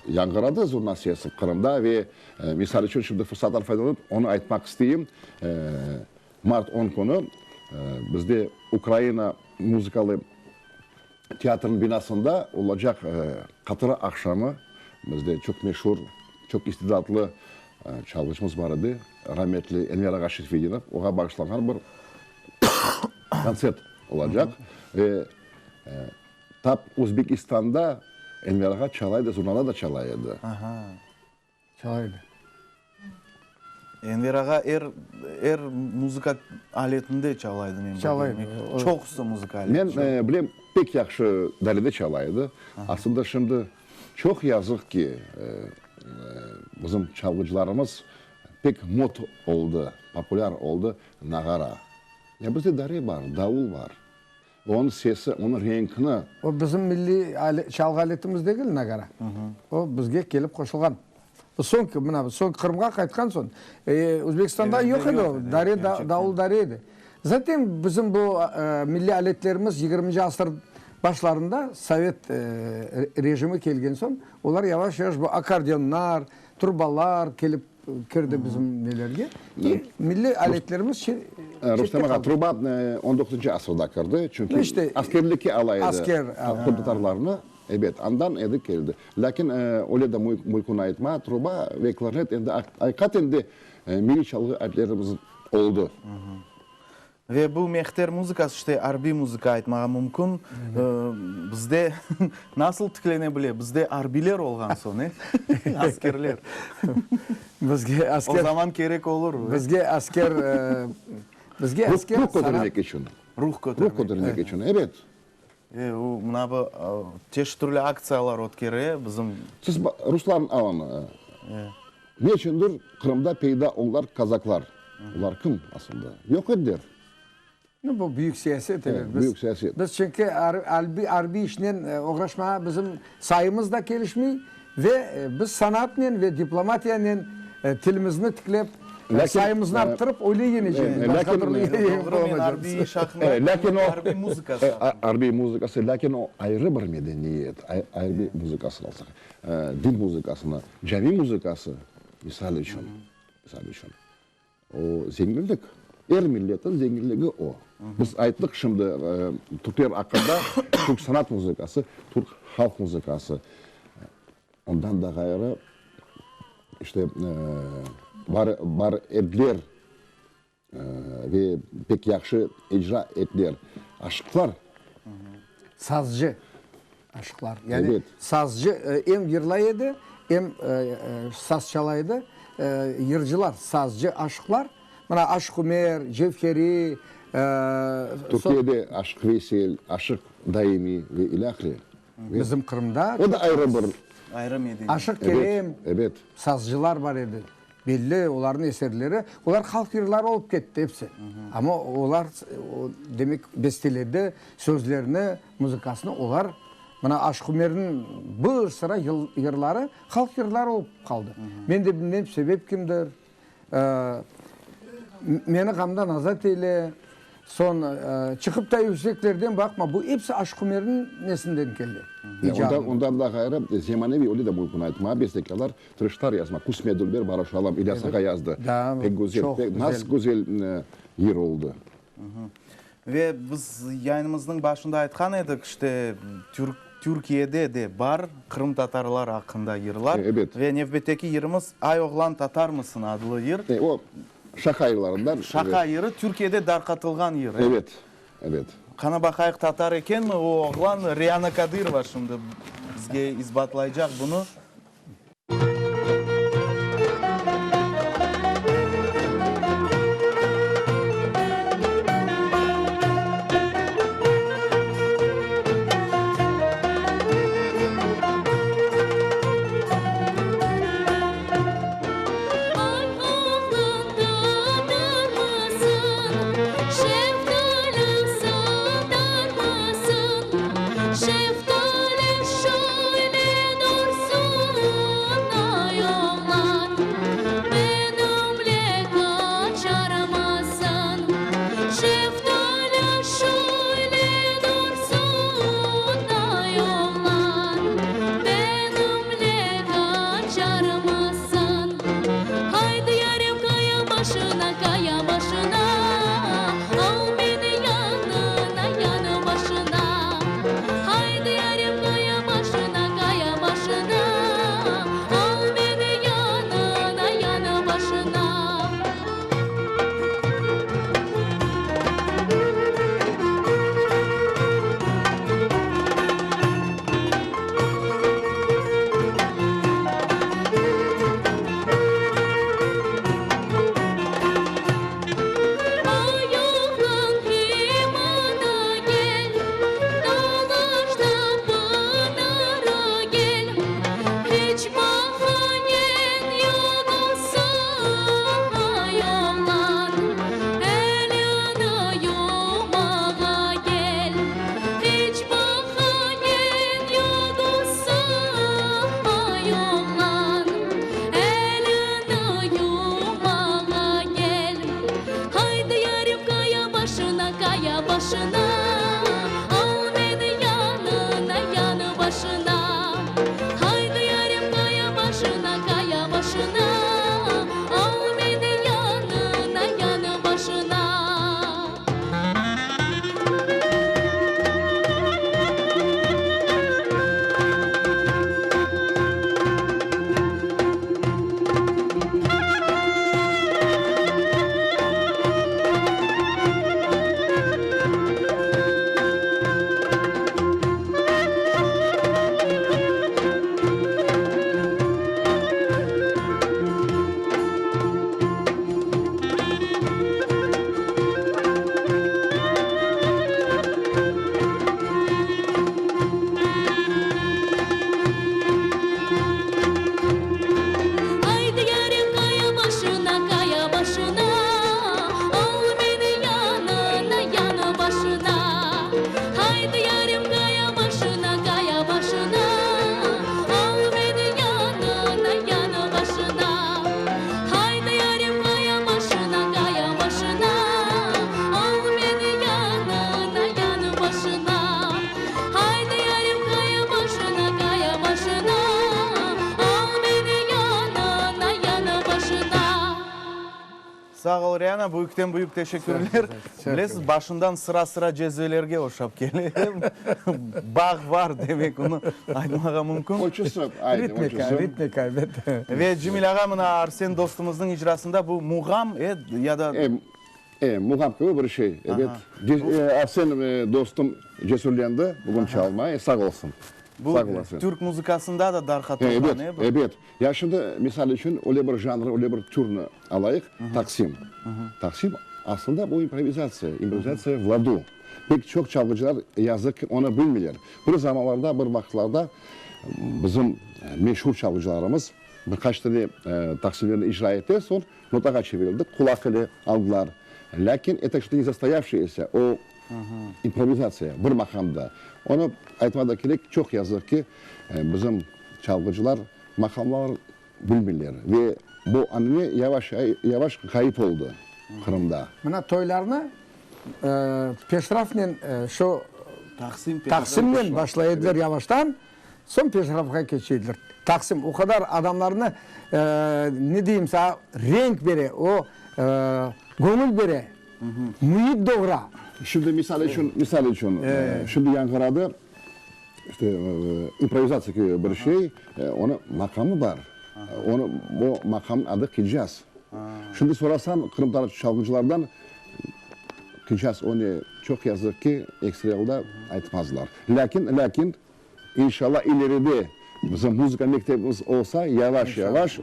yañğıradı zurna sesi Qırımda ve, misal içün, şimdi fırsattan faydalanıp, onı aytmaq isteyim, mart 10 künü bizde Ukraina muzıkalı teatrniñ binasında olacaq Qatıra aqşamı, bizde çoq meşur, çoq istidatlı çalğıcımız bar edi, rametli Enver ağa Şerfedinov, oña bağışlanğan bir kontsert olacaq. Ve tap Özbekistanda Enver ağa çala edi, zurnada da çala edi. Çala edi. Enver ağa er, er muzıka aletinde çala edi, men Çala edi. Çoqusı muzıka aletinde. Men bilem, pek yahşı darede çala edi. Aslında şimdi çoq yazıq ki, bizim çalğıcılarımız pek mot oldı, populâr oldı nağara. Ya bizde dare bar, davul bar. Onıñ sesi, onıñ renkini. O bizim milliy çalğı aletimiz degil, nagara. O bizge kelip qoşulğan. Bu soñki, mına bu soñki Qırımğa qaytqan soñ, Özbekistanda yoq edi o, dare, davul dare edi. Zaten bizim bu milliy aletlerimiz yigirminci asır başlarında sovet rejimi kelgen soñ, olar yavaş-yavaş bu akkordeonlar, trubalar kelip kirdi bizim nelerge. İ milliy aletlerimiz çette Rustem ağa, qaldı. truba on doquzıncı asırda kirdi, çünki İşte, askerlikke ala edi asker, qırımtatarlarnı, ebet, andan edi keldi. Lâkin öyle de mümkün aytma, truba ve klarnet endi aqiqaten de milliy çalğı aletlerimiz oldı. Ve bu mehter muzıkası, işte, arbiy muzıka aytmağa mümkün. Bizde nasıl tiklene bile, bizde arbiyler olğan soñ, e, askerler. Bizge asker. O zaman kerek olur. Bizge asker, bizge asker. Ruh kötermek içün. Ruh kötermek. Ruh kötermek içün, ebet. E, o, mına bu çeşit türlü aktsiyalar ötkere bizim. Siz ruslarnıñ alıñ. Ne içündir Qırımda peyda oldılar kazaklar? Olar kim aslında? Yoq ediler. Nu, bu büyük siyaset, evet. Büyük siyaset. Biz çünki arbiy işnen oğraşmağa bizim sayımız da kelişmey ve biz sanatnen ve diplomatiyanen tilimizni tiklep, sayımıznı arttırıp öyle yenecekmiz. Başqa türlü yeñip olamaycaqmız. Lâkin o, arbiy muzıkası. Arbiy muzıkası, lâkin o ayrı bir medeniyet, arbiy muzıkasını alsaq, din muzıkasını, cami muzıkası, misal içün, misal içün, o zenginlik, er milletniñ zenginligi o. Biz ayttıq şimdi türkler aqqında, türk sanat muzıkası, türk halq muzıkası. Ondan da ğayrı, işte, bar, bar ediler ve pek yahşı icra ettiler aşıqlar. Sazcı aşıqlar. Yani sazcı em yırlay edi, em saz çala edi. Yırcılar, sazcı aşıqlar. Mına Aşıq Ümer, Cevheri. Türkiyede Aşıq Veysel, Aşıq Daimi ve ilâhre. Bizim Qırımda. O da ayrı bir. Ayrı medeniyet. Aşıq Kerem. Sazcılar bar edi. Belli, olarnıñ eserleri, olar halq yırları olıp ketti episi. Amma olar, demek, besteledi, sözlerini, muzıkasını olar, mına Aşıq Ümerniñ bir sıra yırları halq yırları olıp qaldı. Men de bilmem, sebep kimdir. Meni ğamdan azat eyle, soñ, çıqıp da yükseklerden baqma, bu episi Aşıq Ümerniñ nesinden keldi, icadından. Ondan da ğayrı, zemaneviy, öyle de mümkün aytmağa, bestekârlar tırıştılar yazmaq. Küsme dülber barışalım, İlyas ağa yazdı. Pek güzel, pek nasıl güzel yır oldı. Ve biz yayınımıznıñ başında aytqan edik, işte, Türkiyede de bar qırımtatarlar aqqında yırlar. Ebet. Ve nevbetteki yırımız Ay oğlan tatarmısın adlı yır. O. Şaqa yırlarından. Şaqa yırı, Türkiyede darqatılğan yır, e? Evet, evet. Qana baqayıq, tatar ekenmi o oğlan? Riana Kadırova şimdi bizge isbatlaycaq bunı. Ay oğlan tatarmısın, Şeftali satarmısın? Şeftali şöyle dursun, Ay oğlan, benimle qaçarmısın? Şeftali şöyle dursun, Ay oğlan, benimle qaçarmısın? Haydi yarem qaya başına, qaya başına, Al meni yanına, yanı başına. Haydi yarem qaya başına, qaya başına, Al meni yanına, yanı başına. Ay oğlan limana gel, Dalaş da pınara gel. Hiç bahanen yoq olsa, ay oğlan, Elini yumağa gel. Hiç bahanen yoq olsa, ay oğlan, Elini yumağa gel. Haydi yarem qaya başına, qaya başına, Al meni yanına, yanı başına. Haydi yarem qaya başına, qaya başına, Al meni yanına, yanı başına. Haydi yarem qaya başına, qaya başına, Al meni yanına, yanı başına. Haydi yarem qaya başına, qaya başına, Al meni yanına, yanı başına. Haydi yarem qaya başına, qaya başına, Al meni yanına, yanı başına. Haydi yarem qaya başına, qaya başına, Al meni yanına, yanı başına. Sağ ol, Riana, büyükten büyük teşekkürler. Bilesiz, başından sıra-sıra cezvelerge oşap kele. Bağ bar, demek, onı aytmağa mümkün. Ölçüsi aynı, Ritmika, ölçüsi. ritmika, ebet. Ve Cemil ağa, mına Arsen dostumıznıñ icrasında bu muğam, e, ya da. E, e, muğam kibi bir şey, ebet. Arsen dostum cesürlendi bugün çalmaya, sağ olsun. Bu Sağ olasın. türk muzıkasında da darqatılğan, Ebet, e, bu? ebet. Ya şimdi, misal içün, öyle bir janr, öyle bir türni alayıq, taqsim. Taqsim, aslında, bu improvizatsiya, improvizatsiya v ladu. Pek çoq çalğıcılar, yazıq ki, onı bilmeyler. Bir zamanlarda, bir vaqıtlarda bizim meşur çalğıcılarımız bir qaç tane taqsimlerni icra etti, soñ notağa çevirildi, qulaq ile aldılar. Lâkin, eto şto ne zastoyavşeyesia, o improvizatsiya, bir maqamda. Onı aytmaq da kerek, çoq yazıq ki, bizim çalğıcılar maqamlar bilmeyler ve bu anane yavaş yavaş ğayıp oldı Qırımda. Mına toylarnı peşrafnen şu taqsimnen başlay ediler yavaştan, soñ peşrafqa keçe ediler. Taqsim o qadar adamlarnı ne deyim saña renk bere, o göñül bere, müit doğura. Şimdi misal içün, misal içün, şimdi yañğıradı, işte, improvizatsiya kibi bir şey, onıñ maqamı bar, onı, o maqamnıñ adı Hicaz. Şimdi sorasañ qırımtatar çalğıcılardan, Hicaz o ne, çoq yazıq ki, ekseri alda aytmazlar. Lâkin, lâkin, inşallah, ileride bizim muzıka mektebimiz olsa, yavaş-yavaş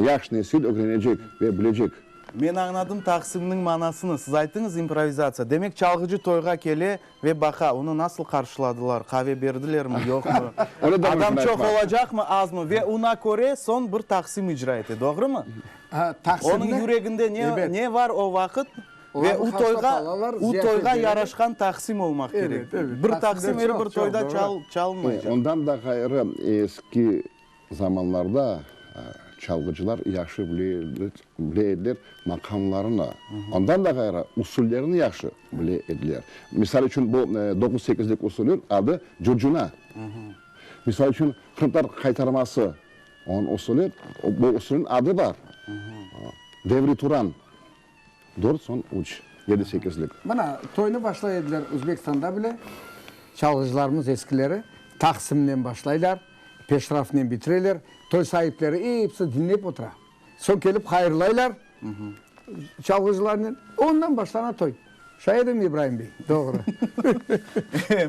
yaş nesil ögrenecek ve bilecek. Men añladım taqsimniñ manasını. Siz ayttıñız improvizatsiya. Demek, çalğıcı toyğa kele ve baqa, onı nasıl qarşıladılar, qave berdilermi, yoqmı, adam çoq olacaqmı, azmı, ve ona köre soñ bir taqsim icra ete, doğrumı? Onıñ yüreginde ne ne var o vaqıt ve u toyğa u toyğa yaraşqan taqsim olmaq kerek. Bir taqsim er bir toyda çalınmaycaq. Ondan da ğayrı, eski zamanlarda çalğıcılar yahşı bile ediler maqamlarını, ondan da ğayrı usullerini yahşı bile ediler. Misal içün, bu doquz-sekizlik usulü adı curcuna. Misal içün, qırımtatar qaytarması, onıñ usulü, bu usulniñ adı bar, Devri Turan. Dört, soñ üç, yedi-sekizlik. Mına, toynı başlay ediler Özbekistanda bile, çalğıcılarımız eskileri taqsimnen başlaylar, peşrafnen bitireler, toy saipleri episi diñlep otura. Soñ kelip hayırlaylar çalğıcılarnen, ondan başlana toy. Şay edimi, İbraim bey? Doğru.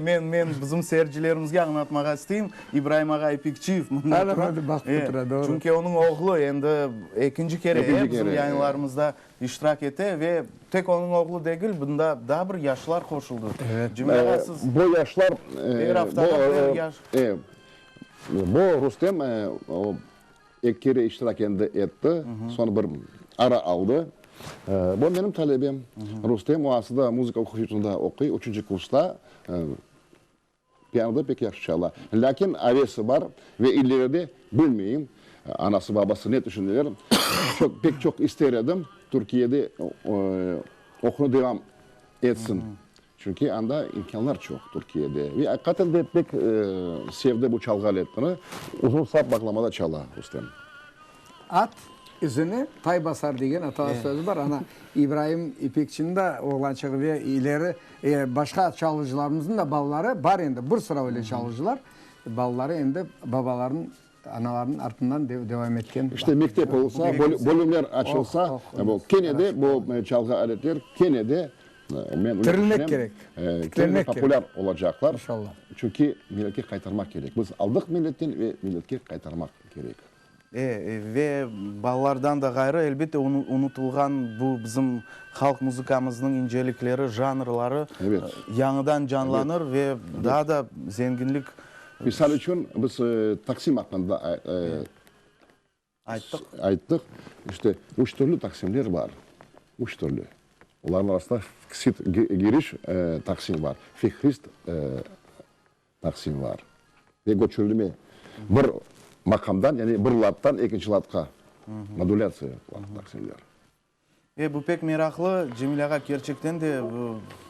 Men, men bizim seyircilerimizge añlatmağa isteyim, İbraim ağa İpekçiyev mında tura. Baqıp otura, doğru. Çünki onıñ oğlu endi ekinci kere bizim yayınlarımızda iştirak ete ve tek onıñ oğlu degil, bunda daa bir yaşlar qoşuldı. Cemil ağa, siz. Bu yaşlar. Er aftada birer yaş. Bu Rustem, o eki kere iştirak endi etti, soñ bir ara aldı. Bu menim talebem. Rustem, o aslı muzıka oquv yurtunda oquy, üçünci kursta. Pianoda pek yahşı çala. Lâkin avesi bar ve ileride, bilmeyim, anası, babası ne tüşüneler, çoq, pek çoq ister edim, Türkiyede oquvnı devam etsin. Çünki anda imkânlar çoq Türkiyede. Ve aqiqaten de pek sevdi bu çalğı aletini. Uzun sap bağlamada çala Rustem. At izini tay basar degen atalar sözü bar. Ana, İbraim İpekçiniñ da oğlançığı ve ileri başqa çalğıcılarımıznıñ da balaları bar endi. Bir sıra öyle çalğıcılar, balaları endi babalarınıñ, analarınıñ artından devam etken. İşte mektep olsa, bölümler açılsa, kene de bu çalğı aletler kene de, men öyle Tirilmek kerek, tiklenmek kerek. Populâr olacaqlar. İnşallah. Çünki milletke qaytarmaq kerek. Biz aldıq milletten ve milletke qaytarmaq kerek. E, ve balalardan da ğayrı, elbette, unutılğan bu bizim halq muzıkamıznıñ incelikleri, janrları yañıdan canlanır ve daa da zenginlik. Misal içün, biz taqsim aqqında ayttıq. Ayttıq. İşte, üç türlü taqsimler bar. Üç türlü. Olarnıñ arasında fiksit giriş taqsim bar, fihrist Taqsim bar. Ve köçürilme bir maqamdan, yani bir ladtan ekinci ladqa, modulâtsiya bar taqsimler. E, bu pek meraqlı, Cemil ağa, kerçekten de,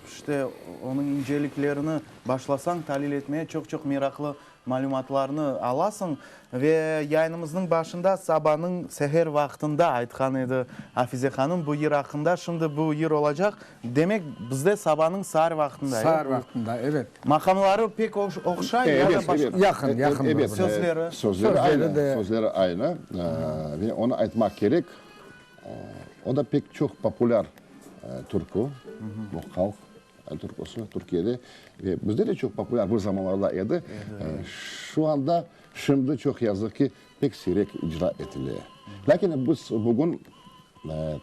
işte, onıñ inceliklerini başlasañ talil etmeye, çoq-çoq meraqlı malümatlarnı alasıñ. Ve yayınımıznıñ başında sabanıñ seher vaqtında aytqan edi Afize hanım bu yır aqqında. Şimdi bu yır olacaq. Demek, bizde sabanıñ saar vaqtında, Saar vaqtında, evet. Maqamları pek oqşay ya da başqa? Yaqın, yaqın bir-birine. Sözleri? Sözleri aynı, sözleri aynı. Ve onı aytmaq kerek, o da pek çoq populâr türkü, bu halq türküsi Türkiyede. Ve bizde de çoq populâr bir zamanlarda edi. Şu anda, şimdi çoq yazıq ki, pek siyrek icra etile. Lâkin biz bugün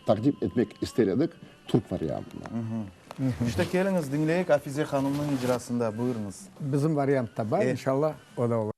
taqdim etmek ister edik türk variantını. İşte, keliñiz, diñleyik Afize hanımnıñ icrasında. Buyurıñız. Bizim variant da bar, inşallah, o da olur.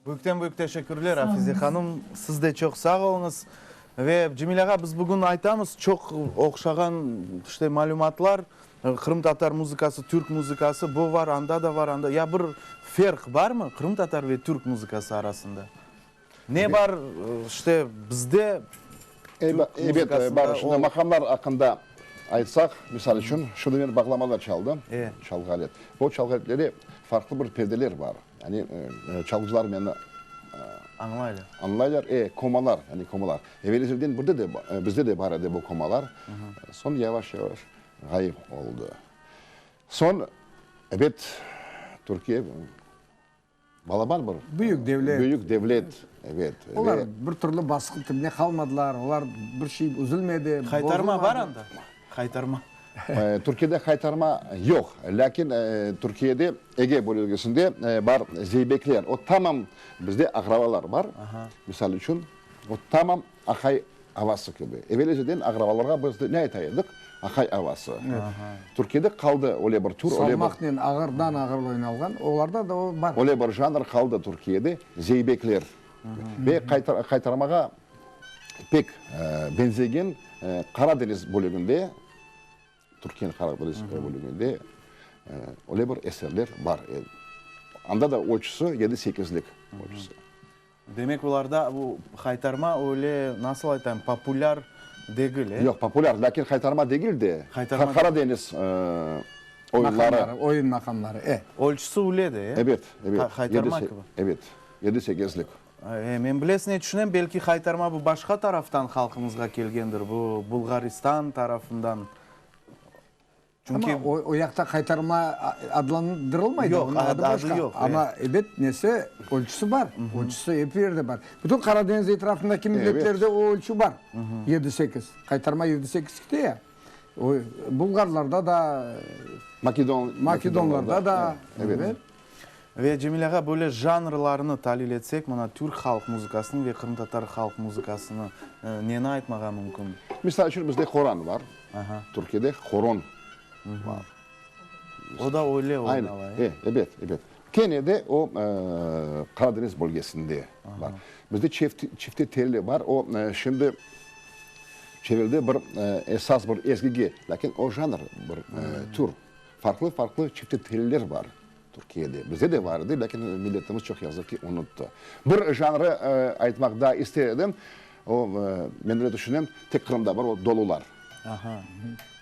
Büyükten büyük teşekkürler, Afize hanım. Siz de çoq sağ oluñız. Ve Cemil ağa, biz bugün aytamız, çoq oqşağan işte malümatlar, qırımtatar muzıkası, türk muzıkası, bu var, anda da var, anda. Ya bir ferq barmı qırımtatar ve türk muzıkası arasında? Ne bar, işte, bizde türk Ebet, bar. Şimdi maqamlar aqqında aytsaq, misal içün, şimdi men bağlamalar çaldım, çalğı alet. O çalğı aletlerde farqlı bir perdeler bar. Yani çalğıcılar meni añlaylar. Añlaylar, e, komalar, yani komalar. Evel-ezelden birde de, bizde de bar edi bu komalar. Soñ yavaş-yavaş ğayıp oldı. Soñ, ebet, Türkiye balaban bir Büyük devlet. Büyük devlet, ebet. Olar bir türlü basqı tibine qalmadılar, olar bir şey üzülmedi, Qaytarma bar anda? Qaytarma. Türkiyede qaytarma yoq, lâkin Türkiyede Ege bölgesinde bar zeybekler. O tamam bizde aqrabalar bar, misal içün, o tamam aqay avası kibi. Evel-ezelden aqrabalarğa biz ne ayta edik? Aqay avası. Türkiyede qaldı öyle bir tür, öyle bir. Salmaqnen ağırdan ağır oynalğan, olarda da o bar. Öyle bir janr qaldı Türkiyede, zeybekler. Ve qaytarmağa pek benzegen Qara deñiz bölüginde, Türkiyeniñ Qara deñiz bölüginde öyle bir eserler bar. Anda da ölçüsi yedi-sekizlik ölçüsi. Demek, olarda bu haytarma öyle, nasıl aytayım, populâr degil, e? Yoq, populâr, lâkin haytarma degil de, Qara deñiz oyunları. Oyun maqamları, e. Ölçüsi öyle de, e? Ebet, ebet. Haytarma kibi. Ebet, yedi-sekizlik. Men bilesiñ ne tüşünem, belki haytarma bu başqa taraftan halqımızğa kelgendir, bu Bulğaristan tarafından. Çünki Amma o yaqta qaytarma adlandırılmay da, Yoq, onıñ adı adı başqa. yoq, Amma ebet, nesi, ölçüsi bar. Ölçüsi ep yerde bar. Bütün Qara deñiz etrafındaki milletlerde o ölçü bar. Yedi-sekiz. Qaytarma yedi-sekiz kite ya. O, bulğarlarda da, Makedon, makedonlarda da. Ebet. Ve Cemil ağa, böyle janrlarnı talil etsek, mına türk halq muzıkasını ve qırımtatar halq muzıkasını, neni aytmağa mümkün? Misal içün, bizde horan bar. Türkiyede horon bar. O da öyle oynala, e? E, ebet, ebet. Kene de o Qara deñiz bölgesinde bar. Bizde çifte telli bar, o şimdi çevirildi bir esas bir ezgige, lâkin o janr bir tür. Farqlı-farqlı çifte telliler bar Türkiyede. Bizde de bar edi, lâkin milletimiz çoq yazıq ki unuttı. Bir janrı aytmaq daa ister edim, o, men öyle tüşünem, tek Qırımda bar, o dolular. Aha.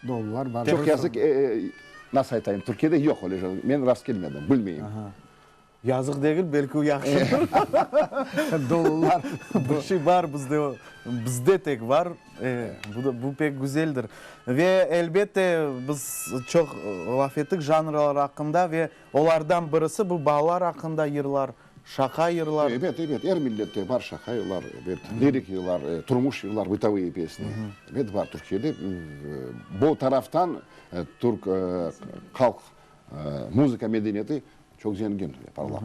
Dolular bar. Çoq yazıq ki, nasıl aytayım, Türkiyede yoq öyle janr, men rastkelmedim, bilmeyim. Aha. Yazıq degil, belki o yahşıdır. Dolular. Bir şey bar bizde, bizde tek bar, bu da, bu pek güzeldir. Ve elbette biz çoq laf ettik janrlar aqqında ve olardan birisi bu balalar aqqında yırlar, şaqa yırlar. Ebet, ebet, er millette bar şaqa yırlar, ebet, lirik yırlar, turmuş yırlar, bıtovıye pesni, ebet, bar. Türkiyede bu taraftan türk halq muzıka medeniyeti çoq zengin ve parlaq.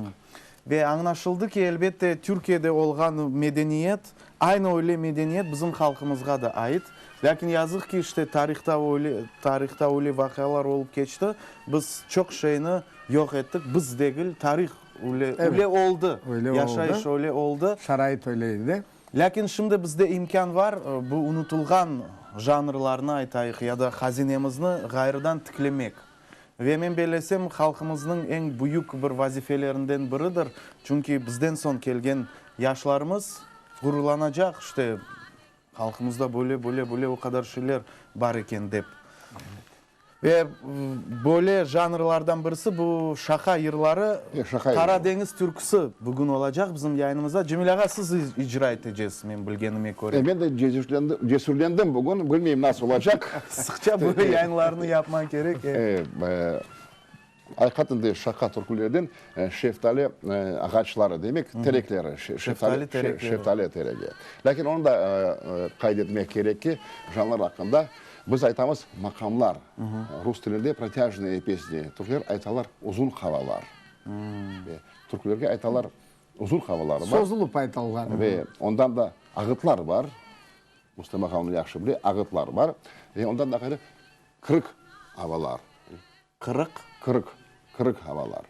Ve añlaşıldı ki, elbette, Türkiyede olğan medeniyet, aynı öyle medeniyet bizim halqımızğa da ait. Lâkin yazıq ki, işte, tarihta öyle, tarihta öyle vaqialar olıp keçti, biz çoq şeyni yoq ettik, biz degil, tarih öyle, öyle oldı, yaşayış öyle oldı. Şarait öyle edi. Lâkin şimdi bizde imkân bar, bu unutılğan janrlarnı aytayıq ya da hazinemizni ğayrıdan tiklemek. Ve men bellesem, halqımıznıñ eñ büyük bir vazifelerinden biridir, çünki bizden soñ kelgen yaşlarımız ğururlanacaq, işte, halqımızda böyle, böyle, böyle o qadar şeyler bar eken, dep. Ve böyle janrlardan birisi bu şaqa yırları, Qara deñiz türküsi bugün olacaq bizim yayınımızda. Cemil ağa, siz icra eteceksiz, men bilgenime köre. Men de cesürlendim bugün, bilmeyim nasıl olacaq. Sıqça böyle yayınlarnı yapmaq kerek. Aqiqaten de şaqa türkülerden şeftali ağaçları, demek, terekleri, şeftali terekleri. Şeftali teregi. Lâkin onı da qayd etmek kerek ki, janr aqqında biz aytamız maqamlar, rus tilinde protâjnıye pesni, türkler aytalar uzun havalar. Ve türklerge aytalar uzun havaları bar. Sozulıp aytılğan. Ve ondan da ağıtlar bar, Mustafa ağa onı yahşı bile, ağıtlar bar. Ve ondan da ğayrı qırıq avalar. Qırıq? Qırıq, qırıq havalar.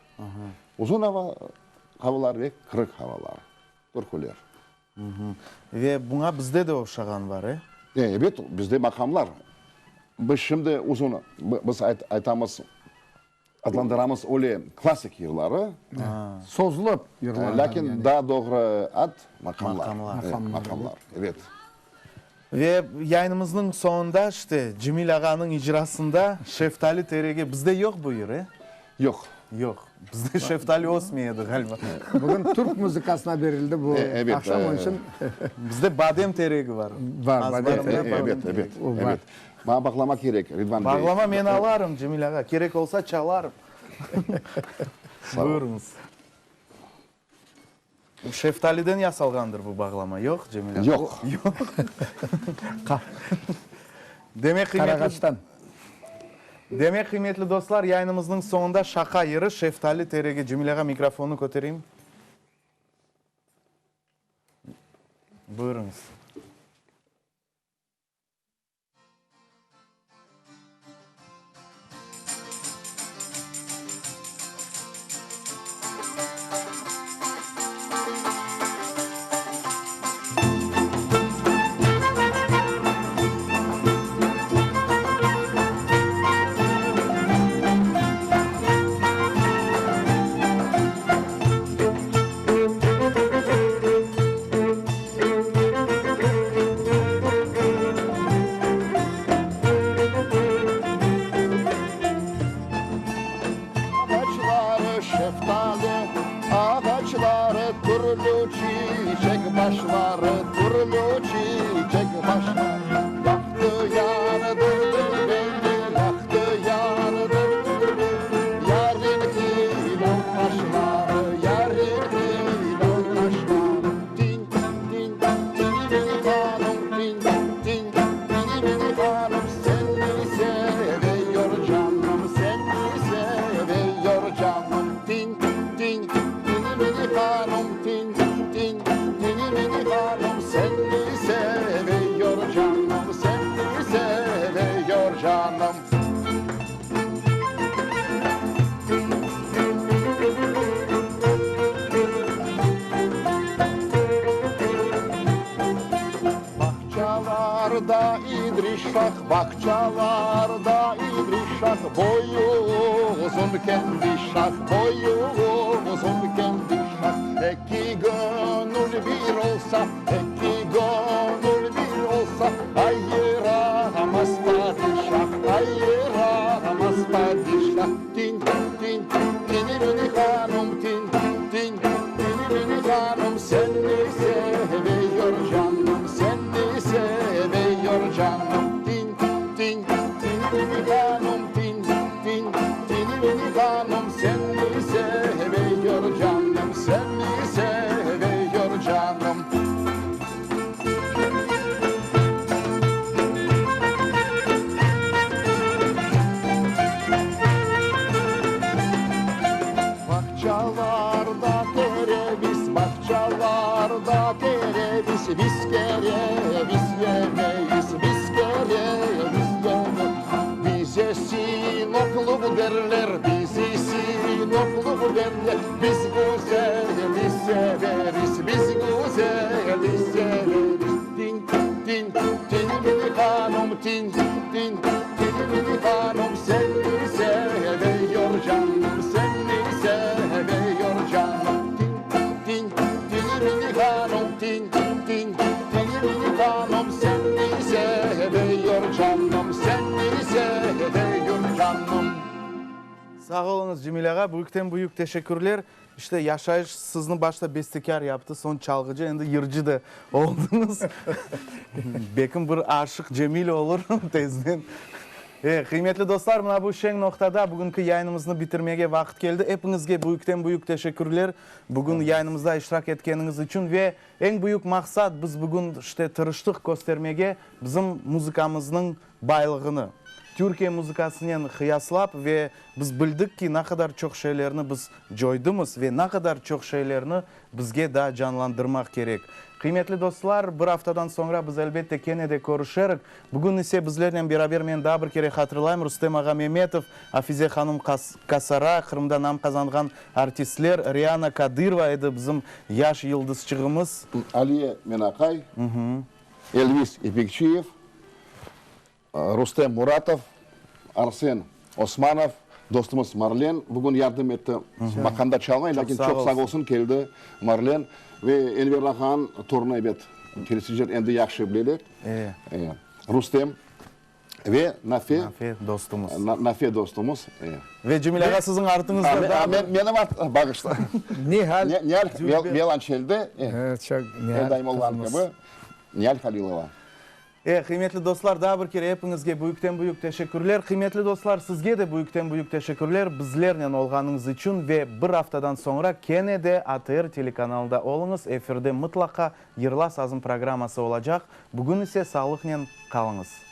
Uzun ava. havalar ve kırık havalar, türküler. Ve buña bizde de oşağan bar, e? Ebet, bizde maqamlar. Biz şimdi uzun, biz aytamız, adlandıramız öyle klassik yırları. Sozlu yırlar. Lâkin daa doğru ad, maqamlar. Maqamlar, ebet. Ve yayınımıznıñ soñunda, işte, Cemil ağanıñ icrasında Şeftali teregi, bizde yoq bu yır, e? Yoq. Yoq. Bizde şeftali ösmey edi, ğaliba. Bugün türk muzıkasına berildi bu aqşam, onıñ içün. Bizde badem teregi bar. Bar, badem teregi. Ebet, ebet, ebet. Maña bağlama kerek, Ridvan bey. Bağlama men alarım, Cemil ağa. Kerek olsa, çalarım. Buyurıñız. Şeftaliden yasalğandır bu bağlama, yoq, Cemil ağa? Yoq. Yoq. Demek, qıymetli. Qarağaçtan. Demek, qıymetli dostlar, yayınımıznıñ soñunda şaqa yırı Şeftali teregi. Cemil ağa, mikrofonnı kötereyim. Buyurıñız. Ağaçları şeftali, ağaçları türlü çiçek başları, türlü çiçek başları. Yaqtı, yandırdı beni, yaqtı, yandırdı beni, yarın hilal qaşları, yarın hilal qaşları. Tin, tin, tini mini hanım, tin, tin, tini mini hanım, seni seviyor canım, seni seviyor canım. Tin, tin, tini mini hanım, tin, tin, tini mini hanım, seni seviyor canım, seni seviyor canım. Bağçalarda İdris Şah, bağçalarda İdris Şah, boyu uzun kendi şah, boyu uzun kendi şah. Eki gönül bir olsa, eki gönül bir olsa, ayıramaz padişah, ayıramaz padişah. Tin, tin, tini mini hanım, tin, tin, tini mini hanım, seni seviyor canım, seni seviyor canım. Tin, tin, tini mini hanım, tin, tin, tini mini hanım, seni seviyor canım, seni seviyor canım. Bağçalarda kereviz, bağçalarda kereviz, biz kereviz yemeyiz, biz kereviz yemeyiz. Bize Sinoplu derler, bizi Sinoplu derler, biz güzeli severiz, biz güzeli severiz. Tin, tin, tini mini hanım, tin, tin, tini mini hanım, seni seviyor canım, seni seviyor canım. Tin, tin, tini mini hanım, tin, tin, tini mini hanım, seni seviyor canım, seni seviyor canım. Sağ oluñız, Cemil ağa, büyükten büyük teşekkürler. İşte, yaşayış sizni başta bestekâr yaptı, soñ çalğıcı, endi yırcı da oldıñız. Belkim bir Aşıq Cemil olur tezden. E, qıymetli dostlar, mına bu şeñ noqtada bugünki yayınımıznı bitirmege vaqıt keldi. Epiñizge büyükten-büyük teşekkürler, bugün yayınımızda iştirak etkeniñiz içün ve eñ büyük maqsat, biz bugün, işte, tırıştıq köstermege bizim muzıkamıznıñ baylığını Türkiye muzıkasınen qıyaslap ve biz bildik ki, ne qadar çoq şeylerni biz coydımız ve ne qadar çoq şeylerni bizge daa canlandırmaq kerek. Qıymetli dostlar, bir aftadan soñra biz, elbette, kene de körüşerik. Bugün ise bizlernen beraber men daa bir kere hatırlayım, Rustem ağa Memetov, Afize hanım Kasara, Qırımda nam qazanğan artistler, Riana Kadırova edi bizim yaş yıldızçığımız. Aliye Menaqay, Elvis İpekçiyev, Rustem Muratov, Arsen Osmanov, dostumız Marlen bugün yardım etti. Maqamda çalmay, lâkin çoq sağ olsun, keldi Marlen. Ve Enver ağanıñ torunı, ebet, teleseyirciler endi yahşı bileler. Rustem ve Nafe. Nafe dostumız. Nafe dostumız. Ve Cemil ağa, siziñ artıñızda daa bir. Menim art, bağışla. Nihal. Nihal violonçelde. Evet, çoq Nihal Er daim olğanı kibi, Nihal Halilova. E, qıymetli dostlar, daa bir kere epiñizge büyükten-büyük teşekkürler. Qıymetli dostlar, sizge de büyükten-büyük teşekkürler bizlernen olğanıñız içün ve bir aftadan soñra kene de ATR telekanalında oluñız, efirde mıtlaqa Yırla sazım programması olacaq. Bugün ise sağlıqnen qalıñız.